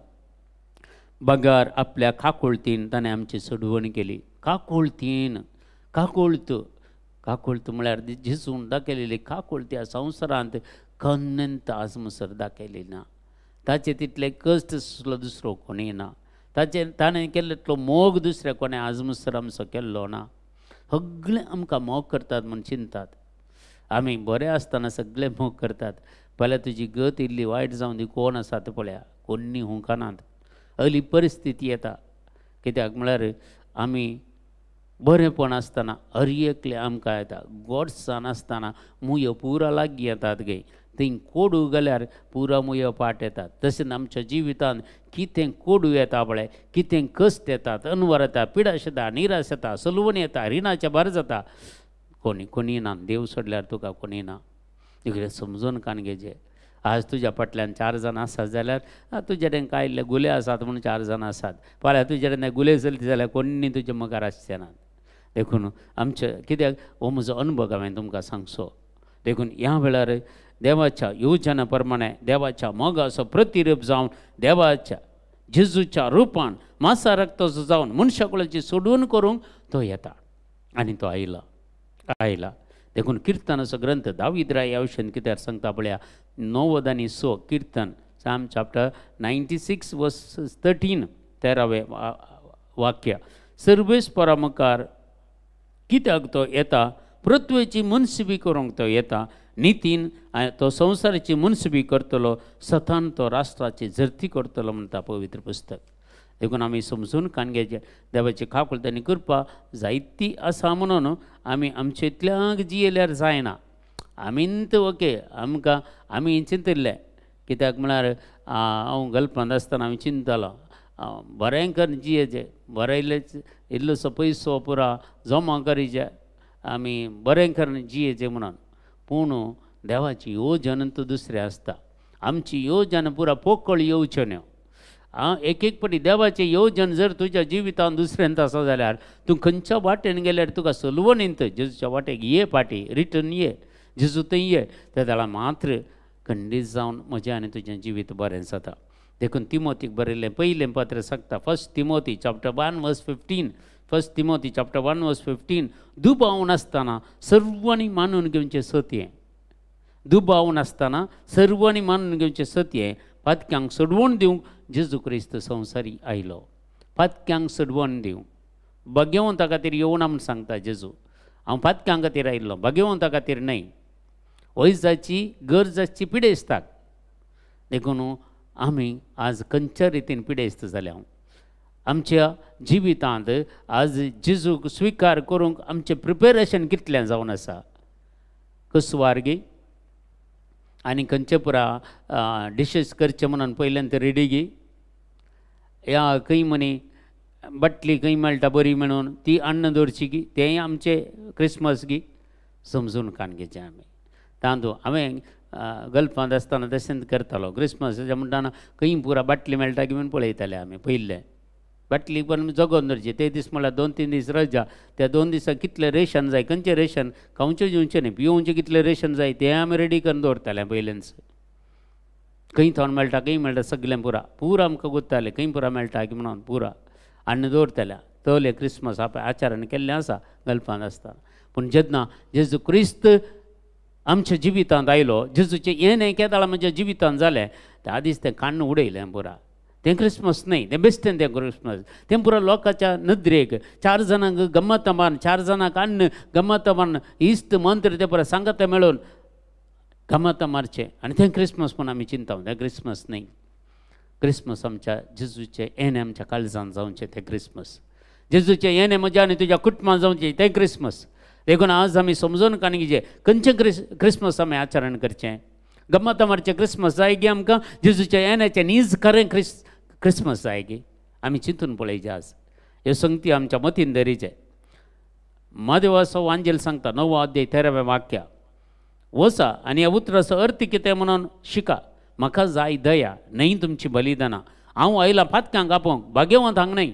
बगार आपल्या काकुळतीन ताणें आमची सोडवण केली. काकुळतीन, काकुळत, काकुळत म्हळ्यार जेजून दाखयलेली काकुळत ह्या संवसारांत कन्नंत आज मुसर दाखयली ना. ताचे तितले कश्ट सुसलो दुसरो कोणूय ना, ताचे ताणें केल्लो मोग दुसऱ्या कोणें आज मुसर आमचो केल्लो ना. सगळे आमकां मोग करतात म्हूण चिंतात, आमी बरें आसतना सगळे मोग करतात. पळया तुजी गत इल्ली वायट जावन ती कोण आसा ते पळया, कोण्णी हुंकानात. अली परिस्थिती येता, कित्याक म्हळ्यार आमी बरेंपण आसतना हर एकले आमकां येता, गोडसान आसतना मुयो पुरा लागीं येतात गे, थंय कोडू गेल्यार पुरा मुयो पाट येतात. तशेंच आमच्या जिवितांत कितें कोडू येता पळय, कितें कश्ट येतात, अनवर येता, पिडाश येता, निराश येता, सलवण येता, रिणाच्या भार जाता. कोणी कोणी ना, देव सोडल्यार तुका कोणी ना. इकडे समजून कान घेवचें. आज तुज्या फाटल्यान 4 जाण आसात जाल्यार तुजे कडेन कांय इल्ले गुले आसात म्हणून 4 जाण आसात, फाल्यां तुजे कडेन गुले चलता जाल्यार कोणी तुज्या मुखार आसचे नात. देखून आमचें कित्याक हो म्हजो अनुभव हांवें तुमकां सांगचो. देखून ह्या वेळार देवाच्या योजना प्रमाणे देवाच्या मोगाचो प्रतिरूप जावन देवाच्या जेजूच्या रुपान मासा रक्ताचो जावन मनशाकुळाची सोडून करूंक तो येता आनी तो आयला आयला. देखून किर्तनाचो ग्रंथ दावीद राय ह्या विशयान कित्याक सांगता पळया, 96 किर्तन, Psalm chapter 96 verse 13, 13वें वाक्य. सर्वेस्परा मुखार कित्याक तो येता, पृथ्वेची मनसुबी करूंक तो येता, नितीन तो संवसाराची मनसुबी करतलो, सतान तो राष्ट्राची झरती करतलो म्हणटा पवित्र पुस्तक. देखून आमी समजून कान घेवचें. देवाची काकुळट आनी कृपा जायती आसा म्हणून आमी आमचे इतल्यांक जियेल्यार जायना. आमीन तर ओके, आमकां आमी चिंतिल्लें, कित्याक म्हळ्यार हांव गल्फांत आसतना हांवें चिंततालो बरें करून जियेचें, बरें इल्लोसो पयसो पुरा जमा करीचे, आमी बरें करून जियेचें म्हणून. पूण देवाची योजन तर दुसरें आसता. आमची योजन पुरा पोकळ येवच्यो न्हय. आं, एक एक पटी देवाचें योजन जर तुज्या जिवितांत दुसऱ्यांत आसा जाल्यार तूं खंयच्या वाटेन गेल्यार तुका सलवण येता. जेजूच्या वाटेक ये पाटी रिटर्न ये, जेजू थंय ये, त्या जाल्यार मात्र खंडीत जावन म्हजें आनी तुजें जिवीत बरें जाता. देखून तिमोतीक बरयल्लें पयलें पत्र सांगता, 1 Timothy chapter 1 verse 15, 1 Timothy chapter 1 verse 15. दुबाव नासतना सर्वांनी मानून घेवचें सत्य, दुबाव नासतना सर्वांनी मानून घेवचें सत्य, पातक्यांक सोडवण दिवंक जेजू क्रिस्त संवसारी आयलो. पातक्यांक सोडवण दिवंक, भाग्यवंता खातीर येवना म्हूण सांगता जेजू. हांव पातक्यां खातीर आयिल्लो, भाग्यवंता खातीर न्हय. वैजाची गरज आसची पिडेस्ताक. देखून आमी आज खंयच्या रितीन पिडेस्त जाल्या. आमच्या जिवितांत आज जेजूक स्विकार करूंक आमचें प्रिपेरेशन कितलें जावन आसा. कसवार गी आनी खंयचे पुरा डिशीस करचे म्हणून पयल्यान ते रेडी गी, ह्या खंय म्हणी बाटली खंय मेळटा बरी म्हणून ती अन्न दवरची गी, तेंय आमचें क्रिसमस गी. समजून कान घेवचें आमी. तांदूळ हांवें गल्फांत आसतना तशेंच करतालो. क्रिसमसाच्या म्हणटाना खंय पुरा बाटली मेळटा की म्हणून पळयताले आमी. पयिल्लें बाटली पण जगोवन दवरची. ते दीस म्हळ्यार 2-3 दीस रजा, त्या 2 दिसांक कितलें रेशन जाय, खंयचें रेशन खावचें जेवचें न्हय, पिवोवचें कितलें रेशन जाय तें आमी रेडी करून दवरताले पयल्यानच. खंय थोन मेळटा खंय मेळटा सगळें पुरा पुरा आमकां गोत्तालें, खंय पुरा मेळटा की म्हणून पुरा आनी दवरताले. तोले क्रिसमस आपल्या आचारान केल्लें आसा गल्फांत आसतना. पूण जेन्ना जेजू क्रिस्त आमच्या जिवितांत आयलो, जेजूचें येणें केदाळा म्हज्या जिवितांत जालें, त्या दीस तें काण्ण उडयलें पुरा. तें क्रिसमस न्हय, तें बेश्टें तें क्रिसमस. तें पुरा लोकांच्या नदरेक चार जाणांक गम्मत मारून, चार जाणांक अन्न गम्मत मारून, इश्ट मंत्र तें पुरा सांगता मेळून गम्मत मारचें आनी तें क्रिसमस म्हूण आमी चिंता. तें क्रिसमस न्हय. क्रिसमस आमच्या जेजूचें येणें आमच्या काळजान जावचें तें क्रिसमस. जेजूचें येणें म्हज्या आनी तुज्या कुटुंबान जावचें तें क्रिसमस. देखून आज आमी समजून काणगीचे खंयचें क्रिसमस आमी आचरण करचें. गम्मत मारचें क्रिसमस जाय गी आमकां जेजूच्या येण्याचें नीज खरें क्रिसमस जाय गी? आमी चिंतून पळयचें. आज ह्यो संगती आमच्या मतीन धरीचें. मादेवाचो वांजेल सांगता 9 अध्याय 13 वाक्या, वचा आनी ह्या उतराचो अर्थ कितें म्हणून शिका. म्हाका जाय दया न्हय तुमची बलिदानां. हांव आयलां पातक्यांक आपोवंक, भाग्यवंत हांग न्हय.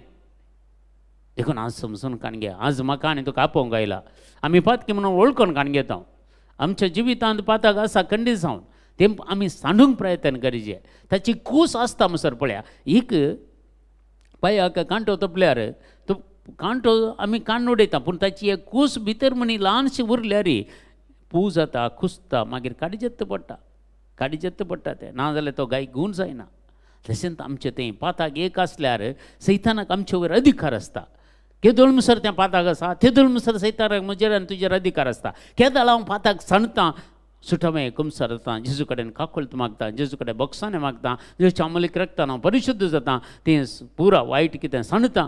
देखून आज समजून काण घे, आज म्हाका आनी तुका आपोवंक आयला. आमी पातकी म्हणून वळखून काण घेता. आमच्या जिवितांत पातक आसा खंडीत जावन तें आमी सांडूंक प्रयत्न करीचे. ताची कूस आसता म्हणसर पळया, एक पांयाक कांटो तोपल्यार तो कांटो आमी काण्ण उडयता, पूण ताची एक कूस भितर म्हणी ल्हानशी उरल्यार पू जाता, कुसता, मागीर काडीजेत्त पडटा, काडीजेत्त पडटा तें. ना जाल्यार तो गाय गूण जायना. तशेंच आमचें तें पाताक एक आसल्यार सैतानाक आमचे वयर अधिकार आसता. केदोळ म्हणसर तें पाताक आसा तेदोळ म्हणसर सैतानाक म्हजेर आनी तुजेर अधिकार आसता. केदळ हांव पाताक सांडटा, सुटमे कुमसर जाता, जेजू कडेन काकुळट मागता, जेजू कडेन बोक्साणें मागता, जेजूच्या अमलीक रगतान हांव परिशुद्ध जाता, तें पुरा वायट कितें सांडटा,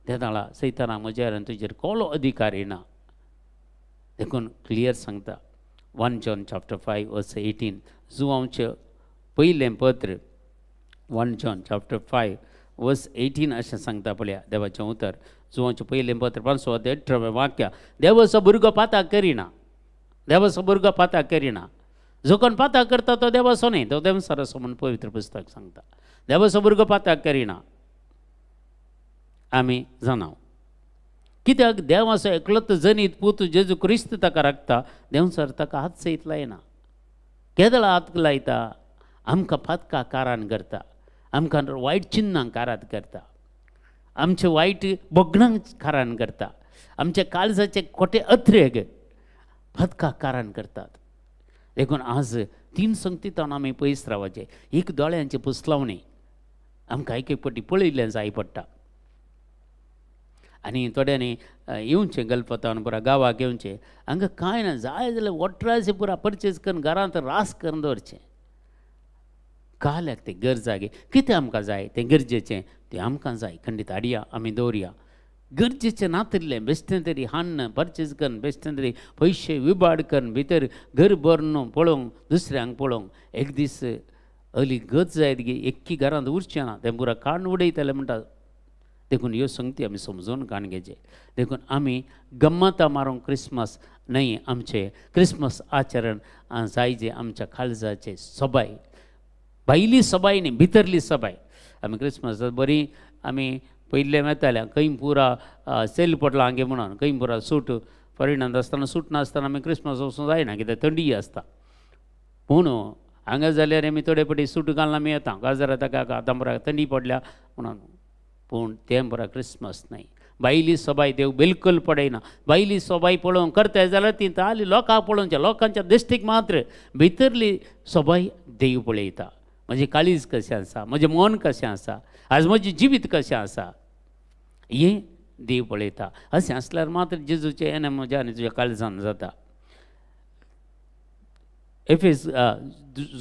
तेदाळा सैतानाक म्हजेर आनी तुजेर कोलो अधिकार येना. देखून क्लियर सांगता 1 John chapter 5 verse 18, जुवांचें पयलें पत्र 1 John chapter 5 verse 18 अशें सांगता पळया देवाचें उतर. जुवांचें पयलें पत्र 5 अध्याय 18 वाक्य, देवाचो भुरगो पाताक करिना, देवाचो भुरगो पाताक करिना. जो कोण पाताक करता तो देवाचो न्हय, तो देवसाराचो म्हूण पवित्र पुस्तक सांगता. देवाचो भुरगो पाताक करिना आमी जाणाव. कित्याक देवाचो एकलोच जनीत पूत जेजू क्रिस्त ताका राखता, देंवचार ताका हात सयत लायना. केदळा हात लायता? आमकां पातकां कारान करता, आमकां वायट चिन्नां कारात करता, आमचे वायट भोगणांक कारान करता, आमच्या काळजाचे खोटे अत्रेग पातकां कारान करतात. देखून आज तीन संगतींत आमी पयस रावचें. एक दोळ्यांचें पुसलावणें आमकां एक एक पटी पळयल्लें जाय पडटा. आनी थोड्यांनी येवचें गल्पतान पुरा गांवाक येवचें, हांगा कांय ना, जाय जाल्यार वॉटराचें पुरा परचेज करून घरांत रास करून दवरचें. काल्याक तें गरजागे कितें आमकां जाय तें गरजेचें तें आमकां जाय, खंडीत हाडया आमी दवरया. गरजेचें नातिल्लें बेश्टें तरी हाडन परचेज करून बेश्टें तरी पयशे विबाड करून भितर घर भरून पळोवंक दुसऱ्यांक पळोवंक एक दीस अली गत जायत गी एक्की घरांत उरचें ना, तें पुरा काडून उडयतलें म्हणटा. देखून ह्यो संगती आमी समजून काण घेवचें. देखून आमी गम्मतां मारूंक क्रिसमस न्हय, आमचें क्रिसमस आचरण जायजें आमच्या काळजाचें सबाय, भायली सबाय न्ही भितरली सबाय. आमी क्रिसमस बरी आमी पयल्ले मेळटाले खंय पुरा सेल पडला हांगे म्हणून, खंय पुरा सूट फॉरेनांत आसतना सूट नासतना आमी क्रिसमस वचूंक जायना कित्याक थंडी आसता. पूण हांगा जाल्यार आमी थोडे पटी सूट घालून आमी येता, गाजर ताका आतां पुरा थंडी पडल्या म्हणून. पूण तें पुरा क्रिसमस न्हय. भायली सबाय देव बिलकूल पडयना. भायली सबाय पळोवंक करताय जाल्यार ती ताली लोकांक पळोवचें, लोकांच्या दृश्टीक मात्र. भितरली सबाय देव पळयता. म्हजें काळीज कशें आसा, म्हजें मन कशें आसा, आज म्हजें जिवीत कशें आसा, हें देव पळयता. अशें आसल्यार मात्र जेजूचें येणें म्हज्या आनी तुज्या काळजान जाता. एफेस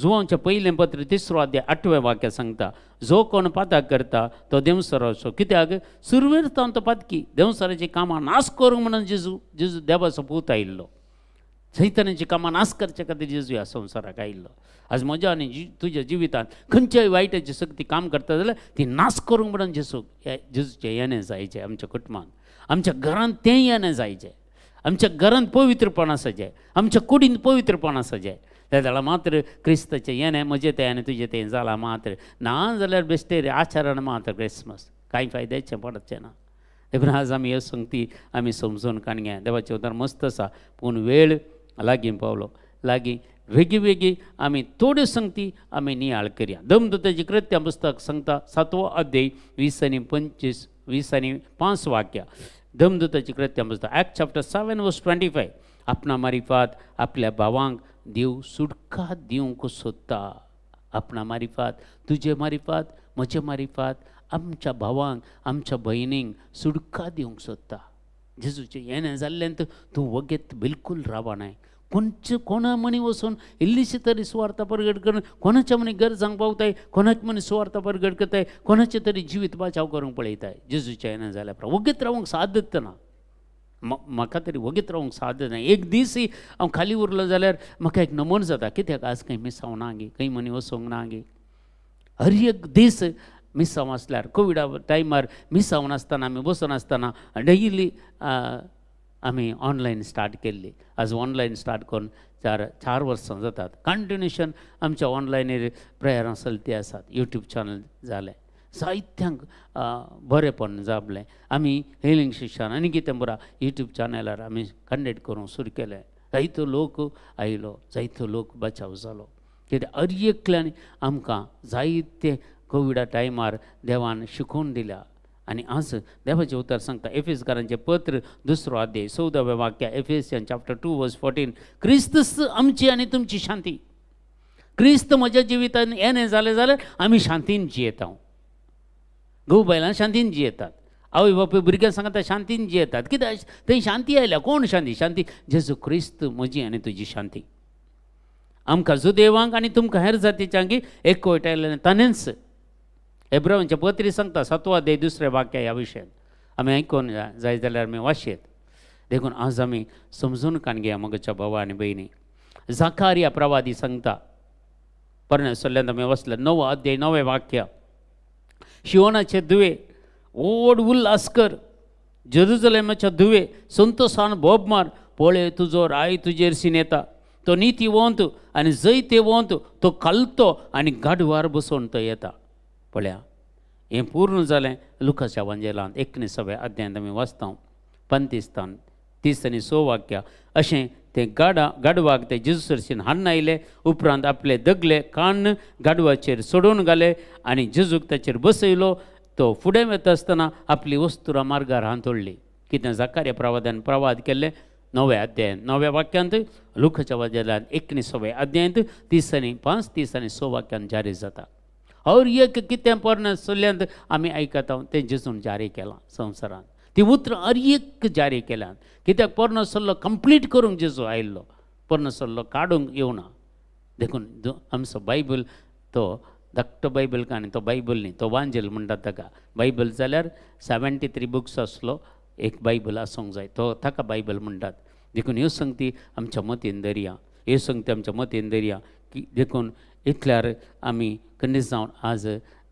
जुवांचें पयलें पत्र 3 अध्याय 8 वाक्य सांगता, जो कोण पाताक करता तो देंवसराचो. कित्याक सुरवेर तो पातकी देंवसराची कामां नाश करूंक म्हणून जेजू जेजू देवाचो पूत आयिल्लो. सैतानाची कामां नाश करचे खातीर जेजू ह्या संवसाराक आयिल्लो. आज म्हज्या आनी तुज्या जिवितांत खंयच्याय वायटाची शक्ती काम करता जाल्यार ती नाश करूंक म्हणून जेजूक जेजूचें येणें जायचें आमच्या कुटुंबांत, आमच्या घरांत तें येणें जायचें, आमच्या घरांत पवित्रपण आसाचें, आमच्या कुडींत पवित्रपण आसाचें. त्या जाल्यार मात्र क्रिस्ताचें येणें म्हजें तें आनी तुजें तें जालां मात्र. ना जाल्यार बेश्टें आचरण मात्र क्रिसमस कांय फायद्याचें पडचें ना. देखून आज आमी ह्यो संगती आमी समजून काणग्या. देवाचें उतर मस्त आसा, पूण वेळ लागीं पावलो, लागीं वेगळी वेगळी आमी थोड्यो संगती आमी नियाळ करया. दमदूताची कृत्यां पुस्तक सांगता 7 अध्याय 20 आनी 25 20 आनी 5 वाक्या. धमदूताची कृत्यां पुस्तक Act chapter 7 verse 25 आपणा मारिफात आपल्या भावांक देव सुटका दिवंक सोदता. आपणा मारिफात, तुजे मारिफात, म्हजे मारिफात आमच्या भावांक आमच्या भयणींक सुटका दिवंक सोदता. जेजूचें येणें जाल्ल्यान तूं वगेत बिलकूल रावनाय. कोणचे कोणा मनी वचून इल्लीशी तरी सुवार्थ परगट करून कोणाच्या मनी गरजांक पावताय, कोणाच्या मनी सुवार्थ परगट करताय, कोणाचें तरी जिवीत बचाव करूंक पळयताय. जेजूचें येणें जाल्या उपरांत वगेत रावंक सादत ना. म्हाका तरी वगेत रावंक सादत ना. एक दीस हांव खाली उरलो जाल्यार म्हाका एक नमन जाता, कित्याक आज खंय मिसांव ना गे, खंय मनी वचूंक ना गे. हर एक दीस मिसांव आसल्यार कोविडा टायमार मिसांव नासतना आमी बसून आसतना डेली आमी ऑनलायन स्टार्ट केल्ली. आज ऑनलायन स्टार्ट करून 4 वर्सां जातात. कंटिन्युएशन आमच्या ऑनलायनीर प्रेयरां चलती आसात. यूट्यूब चॅनल जालें, जायत्यांक बरेंपण जापलें. आमी हिलिंग शिक्षण आनी कितें पुरा यूट्यूब चॅनलार आमी कंडक्ट करूंक सुरू केलें. जायतो लोक आयलो, जायतो लोक बचाव जालो. कित्याक हर एकल्यान आमकां जायते कोविडा टायमार देवान शिकोवन दिल्या. आनी आज देवाचें उतर सांगता एफेसकारांचें पत्र 2 अध्याय 14व्या वाक्य, एफेसियन चॅप्टर 2 वर्स 14, क्रिस्तच आमची आनी तुमची शांती. क्रिस्त म्हज्या जिवितान येणें जालें जाल्यार आमी शांतीन जियेता. घोव बायलां शांतीन जियेतात, आवय बापूय भुरग्यां सांगता शांतीन जियेतात. कित्याक थंय शांती आयल्या. कोण शांती? शांती जेजू क्रिस्त म्हजी आनी तुजी शांती. आमकां जुदेवांक आनी तुमकां हेर जातीच्यांक एकवट आयलें ताणेंच. एब्रावांच्या पत्री सांगता 7वो अध्याय 2 वाक्य ह्या विशयान आमी आयकून जाय जाल्यार आमी वाशेत. देखून आज आमी समजून कान घेया मगच्या भावा आनी भयणी. जाकारिया प्रवादी सांगता परणे सल्ल्यान आमी वसले 9 अध्याय 9 वाक्य, शिवनाचे दुवे ओड उल्हास कर, जेरुजलेमाच्या दुवे संतोषान बोब मार, पळय तुजो राय तुजेर सिनेता, तो नितीवंत आनी जैतेवंत, तो कालतो आनी गाडवार बसोवन तो येता. पळया हें पूर्ण जालें लुकाच्या वांजेलांत 19व्या अध्यायांत आमी वाचता 35 30 आनी 6 वाक्य. अशें ते गाडवाक ते जेजू सरशीन हाडून आयले. उपरांत आपले दगले कान्न गाडवाचेर सोडोवन घाले आनी जेजूक ताचेर बसयलो. तो फुडें वता आसतना आपली वस्तुरां मार्गार हांतोडली. कितें जाकार्या प्रवादान प्रवाद केल्लें 9व्या अध्यायांत 9व्या वाक्यांत, लुकाच्या वांजेलांत 19व्या अध्यायांत 30 आनी 5 30 आनी 6 वाक्यान जारी जाता. और एक कितें पोरण्या सल्ल्यांत आमी आयकता तें जेजून जारी केलां संवसारांत. ती उतरां हर एक जारी केल्यात. कित्याक पोरणो सल्लो कंप्लीट करूंक जेजू आयिल्लो, पोरणो सल्लो काडूंक येवना. देखून आमचो बायबल तो धाकटो बायबल आनी तो बायबल न्ही, तो वांजेल म्हणटात ताका. बायबल जाल्यार 73 बुक्स आसलो एक बायबल आसूंक जाय, तो ताका बायबल म्हणटात. देखून ह्यो संगती आमच्या मतीन दरया, ह्यो संगती आमच्या मतीन दरया की देखून इतल्यार आमी खंडीत जावन आज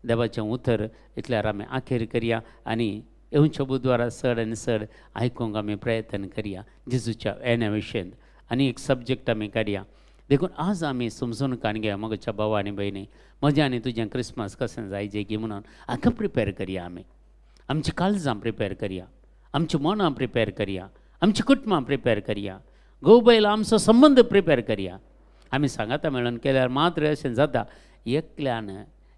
देवाचें उतर इतल्यार आमी आखेर करया आनी येवच्या बुधवारा चड आनी चड आयकूंक आमी प्रयत्न करया जेजूच्या येण्या विशयन आनी एक सब्जेक्ट आमी काडया. देखून आज आमी समजून कान घेया मगच्या भावा आनी भयणी, म्हजें आनी तुजें क्रिसमस कशें जायचें की म्हणून हाका प्रिपेर करया. आमी आमची काळजां प्रिपेर करया, आमची मनां प्रिपेर करया, आमची कुटुंबां प्रिपेर करया, घोव बायल आमचो संबंद प्रिपेर करया. आमी सांगाता मेळून केल्यार मात्र अशें जाता. एकल्यान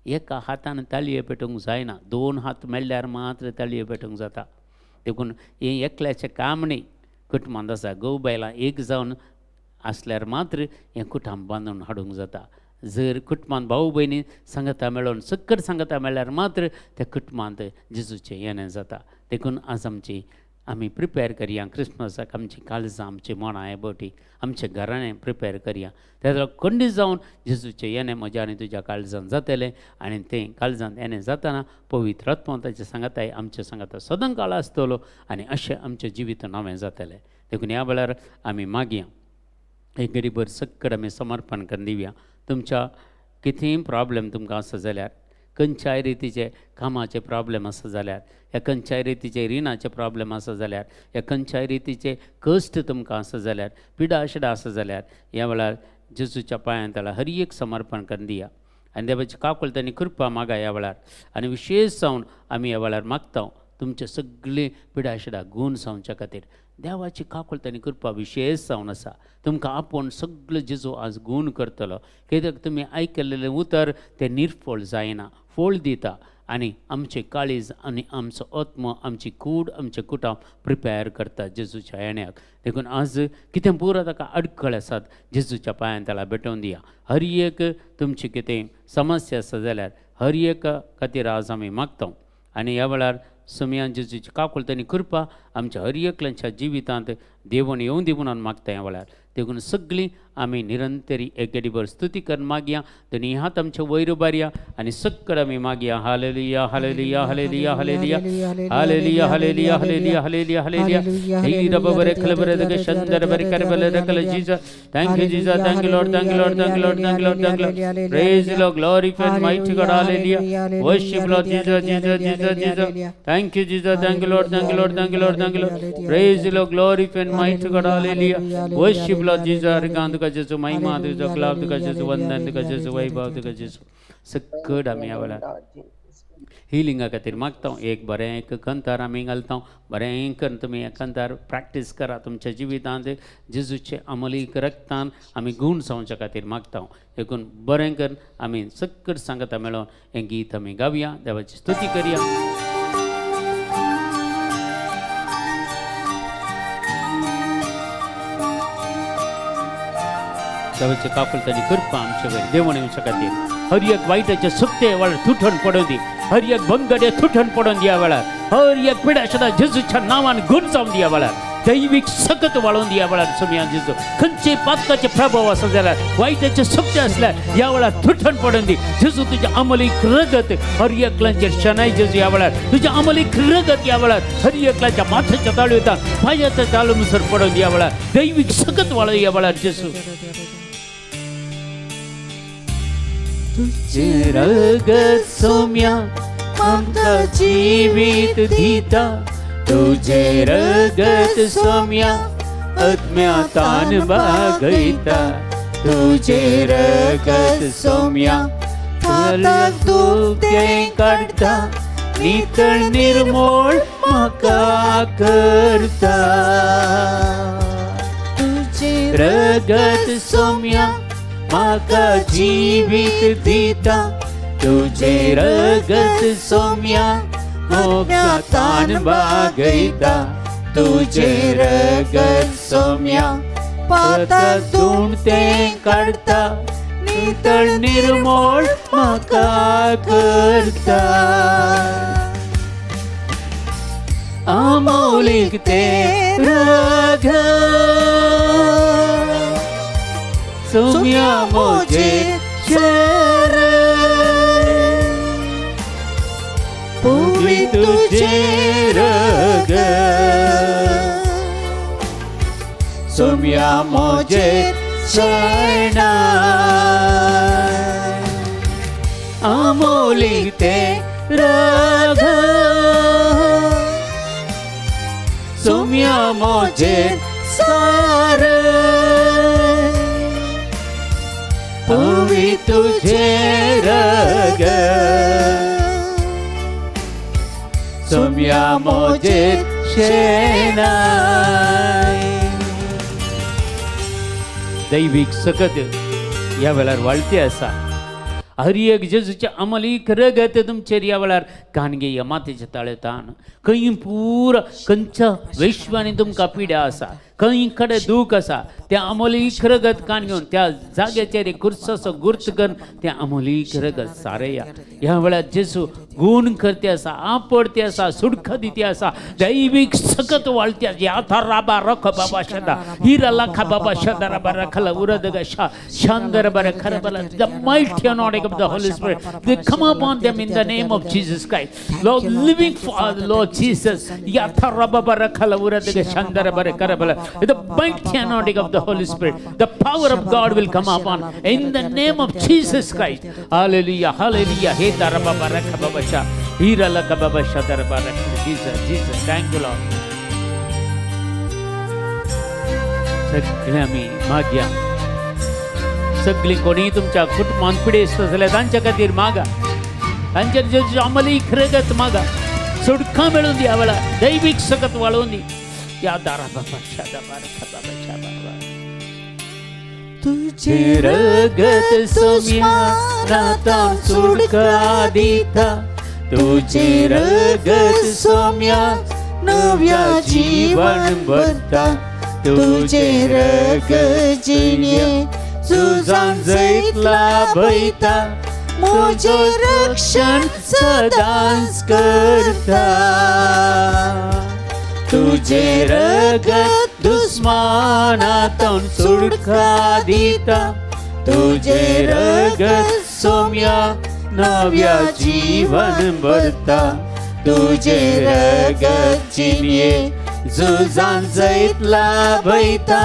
एका हातान ताळयो पेटोवंक जायना, 2 हात मेळ्ळ्यार मात्र ताळयो पेटोवंक जाता. देखून हें एकल्याचें काम न्ही, कुटुंबांत आसा घोव बायलां एक जावन आसल्यार मात्र हें कुटुंब बांदून हाडूंक जाता. जर कुटुंबांत भाव भयणी सांगाता मेळून सक्कर सांगाता मेळ्ळ्यार मात्र त्या कुटुंबांत जेजूचें येणें जाता. देखून आज आमची आमी प्रिपेर करया क्रिसमसाक, आमची काळजां आमची मनां एबोटी आमच्या घराणें प्रिपेर करया. तेन्ना खंडीत जावन जेजूचें येणें म्हज्या आनी तुज्या काळजान जातलें आनी तें काळजान येणें जातना पवित्र आत्मो ताचें सांगाताय आमच्या सांगाता सदां काळ आसतलो आनी अशें आमचें जिवीत नवें जातलें. देखून ह्या वेळार आमी मागया एक गरीबर सक्कड आमी समर्पण करून दिवया. तुमच्या कितेंय प्रॉब्लेम तुमकां आसा जाल्यार, खंयच्याय रितीचे कामाचे प्रॉब्लेम आसा जाल्यार, ह्या खंयच्याय रितीचे रिणाचे प्रॉब्लेम आसा जाल्यार, ह्या खंयच्याय रितीचे कश्ट तुमकां आसा जाल्यार, पिडा शिडा आसा जाल्यार, ह्या वेळार जेजूच्या पांयां तळा हर एक समर्पण करून दिया आनी देवाची काकुळट आनी कृपा मागा ह्या वेळार. आनी विशेश जावन आमी ह्या वेळार मागता तुमचे सगळे पिडा शिडा गूण जावच्या खातीर देवाची काकुळट आनी कृपा विशेश जावन आसा. तुमकां आपोवन सगळो जेजू आज गूण करतलो. कित्याक तुमी आयकल्लेलें उतर तें निर्फळ जायना, फळ दिता. आनी आमचे काळीज आनी आमचो आत्मो, आमची कूड, आमचें कुटाम प्रिपेर करता जेजूच्या येण्याक. देखून आज कितें पुरो ताका अडखळ आसात जेजूच्या पांयान त्याला भेटोवन दिया. हर एक तुमची कितें समस्या आसा जाल्यार हर एक खातीर आज आमी मागता आनी ह्या वेळार सुमयान जेजूची काकुळट आनी कृपा आमच्या हर एकल्यांच्या जिवितांत देवण येवन दी म्हणून मागता ह्या वेळार. देखून सगळीं आमी निरंतरी एकेडीभर स्तुती करून मागया, दोनी हात आमचे वयर उबारया आनी सक्कड आमी मागया. Hallelujah hallelujah hallelujah hallelujah hallelujah hallelujah hallelujah hallelujah hallelujah. हे रब बरे खल बरे दग शंदर बरे कर बले रकल Jesus. Thank you Jesus, thank you Lord, thank you Lord, thank you Lord, thank you Lord, thank you Lord. Praise Lord, glorify mighty God. Hallelujah. Worship Lord Jesus, Jesus, Jesus, Jesus. Thank you Jesus, thank you Lord, thank you Lord, thank you Lord, thank you Lord. Praise Lord, glorify mighty God. Hallelujah. Worship Lord Jesus. हरगान तुका जेजू महिमा तुजो, club तुका जेजू, वंदन तुका जेजू, वैभव तुका जेजू. सक्कड आमी ह्या वेळार हिलिंगा खातीर मागता. एक बरें एक कंतार आमी घालता, बरें करून तुमी कंतार प्रॅक्टीस करा तुमच्या जिवितांत. जेजूचे अमलीक रक्तान आमी गूण जावच्या खातीर मागता. देखून बरें करून आमी सक्कड सांगता मेळोन हें गीत आमी गावया, देवाची स्तुती करया. देवाचे काकुळट आनी कृपा आमचे वयर देवण येवच्या खातीर हर एक वायटाचे सुकते वेळार तुटण पडून दी, हर एक भंगडे तुटण पडून दिया वेळार, हर एक पिडा सुद्दां जेजूच्या नांवान गूण जावन दिया वेळार, दैवीक सकत वाळोवन दिया वेळार सुमयान जेजू. खंयचे पातकाचे प्रभाव आसा जाल्यार, वायटाचे सुकते आसल्यार ह्या वेळार तुटण पडून दी जेजू. तुज्या अमलीक रगत हर एकल्याचेर शनाय जेजू ह्या वेळार, तुज्या अमलीक रगत ह्या वेळार हर एकल्याच्या माथ्याच्या ताळू पांयाच्या ताळू मुसर पडून दिया वेळार, दैवीक सकत वाळोवन ह्या वेळार जेजू. तुझे रगत सोम्या आमकां जिवीत दिता, तुझे रगत सोम्या अज्ञातान बागयता, तुझे रगत सोम्या हाताक दुखतें काडटा, नितळ निर्मोळ म्हाका करता. तुझे रगत सोम्या म्हाका जिवीत दिता, तुझे रगत सोम्या मोगातान बागयता, तुझे रगत सोम्या पाताक दुणतें काडटा, नितळ निर्मोळ म्हाका करता. अमोलीक तें रगत सोम्या मोजे शरण, पुवी तुझे रगत सोम्या मोजे शरण, अमोलीक तें रगत सोम्या मोजे सार, पुवी तुझे रगत सोम्या मोजे शेणाय. दैवीक सकत ह्या वेळार वाळटी आसा. हर एक जेजूचे अमलीक रगत तुमचेर ह्या वेळार कानगे ह्या मातेच्या ताळेतान खंय पुरा खंयच्या विश्वानी तुमकां पिड्या आसा, खंय कडेन दूख आसा, त्या अमोलीक रगत कान घेवन त्या जाग्याचेर एक खुर्साचो गुर्त करून त्या अमोलीक रगत सारया. ह्या वेळार जेजू गुण करते आसा, आपडते आसा, सुडखा दिती आसा, दैवीक सकत वाळते आसा. याथा राबा रख बाबा शदा हिरा लाखा बाबा शदा राबा रखला उरदग शा शांदर बर खरबला. The mighty anointing of the Holy Spirit, they come upon them in the name of Jesus Christ. Lord, living Father, Lord Jesus, yatha raba barakala uradega shandara barakala. The mighty anointing of the Holy Spirit, the power of God will come upon in the name of Jesus Christ. Hallelujah, hallelujah. He daraba barakababasha, hira lakababasha daraba. Jesus, Jesus, thank you, Lord. सगळे आमी मागया. सगळीं कोणी तुमच्या कुटुंबांत पिडेस्त जाल्यार तांच्या खातीर मागा, तांचेर जेजूची अमलीक रगत मागा, सुटका मेळून दी ह्या वेळार, दैवीक सकत वाळोवन दी. या दारा बाबा शादा बारका बाबा शाबा. तुझे रगत सोम्या नाता सुटका दिता, तुझे रगत सोम्या नव्या जीवन भरता तुझे रगत जिणे तुझान जैत लाभयता मुझे रक्षण सदांच करता तुझे रगत दुस्मानातून सुटका दिता तुझे रगत सोम्या नव्या जीवन भरता तुझे रगत जिणे झुजान जैत लाभयता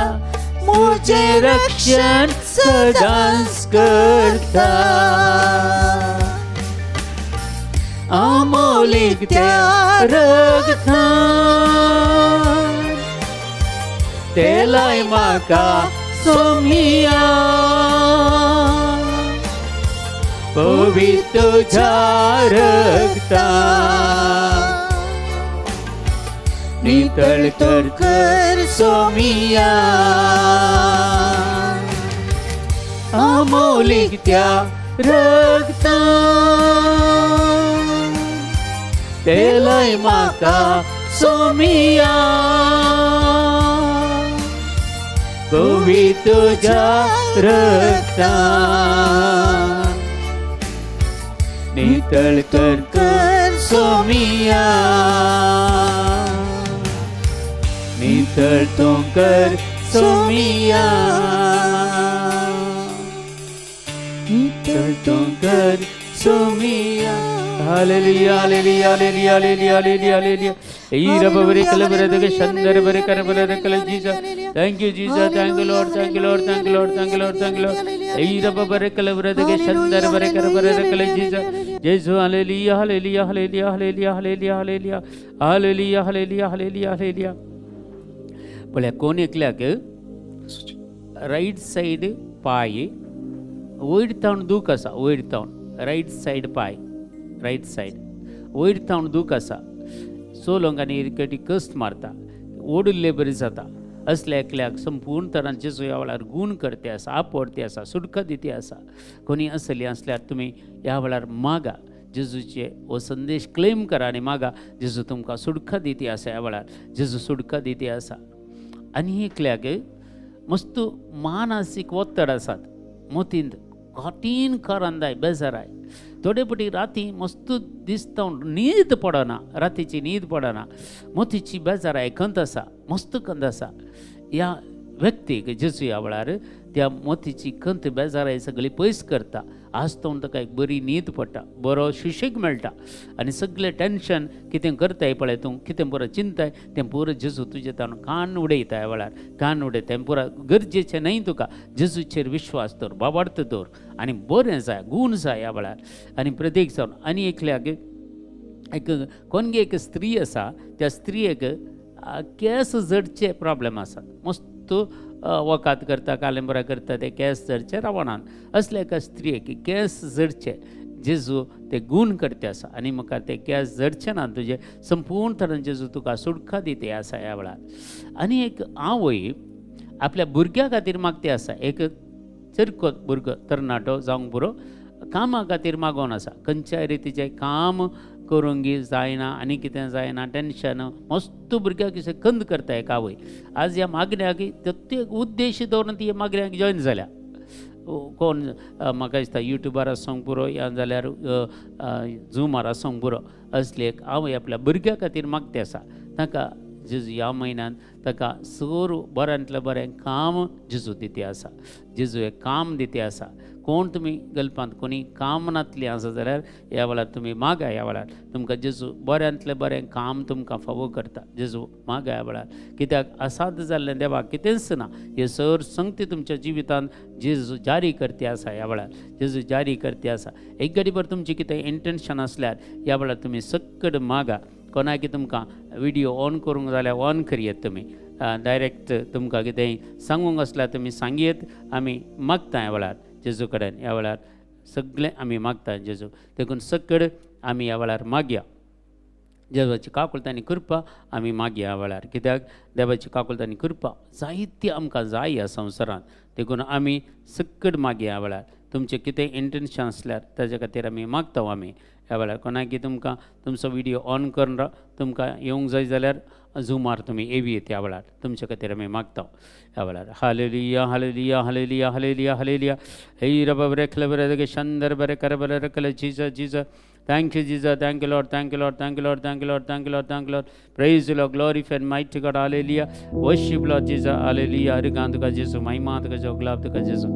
मुझे रक्षण सदांच करता अमोलिक त्या रगतान तेलाय म्हाका सोमिया पवित्र तुझ्या रगतान नितळ कर कर सोमिया अमोलिक त्या रगतान तेलाय म्हाका सोमिया पवित्र तुझ्या रगतान नितळ कर कर सोमिया नितळ तूं कर सोमिया नितळ तूं कर सोमिया. Hallelujah hallelujah hallelujah hallelujah hallelujah hallelujah. Thank you Jesus, thank you Lord, thank you Lord, thank you Lord, thank you Lord, thank you Lord. Jesus, hallelujah hallelujah hallelujah hallelujah hallelujah hallelujah hallelujah hallelujah hallelujah hallelujah. पळया कोण एकल्याक right side पाय वयर तावन दूख आसा, वयर तावन right side पाय, right side वयर तावन दूख आसा, चलोंक आनी इरकटी कस्ट मारता, ओडिल्ले बरी जाता. असल्या एकल्याक संपूर्ण तरान जेजू ह्या वेळार गूण करते आसा, आपवडते आसा, सुटका दिती आसा. कोणी असली आसल्यार तुमी ह्या वेळार मागा, जेजूचे हो संदेश क्लेम करा आनी मागा, जेजू तुमकां सुटका दिती आसा. ह्या वेळार जेजू सुटका दिती आसा. आनी एकल्याक मस्त मानसीक ಒತ್ತಡ आसात, मोतींत कठीण करंदाय बेजाराय, थोडे पटी राती मस्त दिसता न्हीद पडना, रातीची न्हीद पडना, मोतीची बेजाराय खंत आसा, मस्त खंत आसा. ह्या व्यक्तीक जेजू ह्या वेळार त्या मोतीची खंत बेजाराय सगळी पयस करता. आज तो ताका एक बरी न्हीद पडटा, बरो सुशेग मेळटा आनी सगळें टेंशन कितें करताय पळय तूं, कितें पुरो चिंताय तें पुरो जेजू तुजें ताणून कान उडयता. ह्या वेळार कान उडयता, तें पुरो गरजेचें न्हय तुका, जेजूचेर विश्वास दवर, बाबार्थ दवर आनी बरें जाय, गूण जाय ह्या वेळार. आनी प्रत्येक जावन आनी एकल्याक एक कोणगे एक स्त्री आसा, त्या स्त्रियेक केंस जडचे प्रॉब्लेम आसात, मस्त वकात करता, कालेंबरां करता, ते केंस जडचे रावणान. असल्या एका स्त्रियेक केंस जडचे जेजू ते गूण करते आसा आनी म्हाका ते केंस जडचे ना तुजे, संपूर्ण तरेन जेजू तुका सुटका दिते आसा ह्या वेळार. आनी एक आवय आपल्या भुरग्या खातीर मागते आसा, एक चरको भुरगो तरणाटो जावंक पुरो, कामा खातीर मागोवन आसा, खंयच्याय रितीचें काम करूंक जायना आनी कितें जायना, टेंशन मस्त भुरग्याक खंद करता एक आवय. आज ह्या मागण्याक प्रत्येक उद्देश दवरून ती मागण्याक जॉयन जाल्या. कोण म्हाका दिसता युट्यूबार आसूंक पुरो या जाल्यार झुमार आसूंक पुरो, असली एक आवय आपल्या भुरग्या खातीर मागते आसा. ताका जेजू ह्या म्हयन्यांत ताका सर बऱ्यांतलें बरें काम जेजू दिती आसा, जेजू एक काम दिती आसा. कोण तुमी गल्पांत कोणी काम नातली आसा जाल्यार ह्या वेळार तुमी मागा, ह्या वेळार तुमकां जेजू बऱ्यांतलें बरें काम तुमकां फावो करता. जेजू मागा ह्या वेळार, कित्याक असाध्य जाल्लें देवाक कितेंच ना. हे सर संगती तुमच्या जिवितांत जेजू जारी करते आसा. ह्या वेळार जेजू जारी करते आसा. एक घडीभर तुमचें कितें इंटेन्शन आसल्यार ह्या वेळार तुमी सक्कड मागा. कोणाक तुमकां विडियो ऑन करूंक जाल्यार ऑन करयेत, तुमी डायरेक्ट तुमकां कितेंय सांगूंक आसल्यार तुमी सांगयेत. आमी मागता ह्या वेळार जेजू कडेन, ह्या वेळार सगळें आमी मागता जेजू, देखून सकड आमी ह्या वेळार मागया. देवाची काकुळट आनी कृपा आमी मागया ह्या वेळार, कित्याक देवाची काकुळट आनी कृपा जायती आमकां जाय ह्या संवसारांत, देखून आमी सकड मागया ह्या वेळार. तुमचें कितें इंटेन्शन आसल्यार ताजे खातीर आमी मागता. आमी ह्या वेळार कोणाकी तुमकां तुमचो व्हिडियो ऑन करून राव, तुमकां येवंक जाय जाल्यार झुमार तुमी येवया त्या वेळार तुमचे खातीर आमी मागता ह्या वेळार. Hallelujah hallelujah hallelujah hallelujah hallelujah. हे रब रेखले बरे शंदर बरे कर बरे रखले. Jesus Jesus thank you Jesus, thank you Lord, thank you Lord, thank you Lord, thank you Lord, thank you Lord, thank you Lord. Praise Lord, glorify and mighty God. Hallelujah. Worship Lord Jesus. Hallelujah. Harikant का जेसू, महिमा तुका जो, गुलाब तुका जेसू.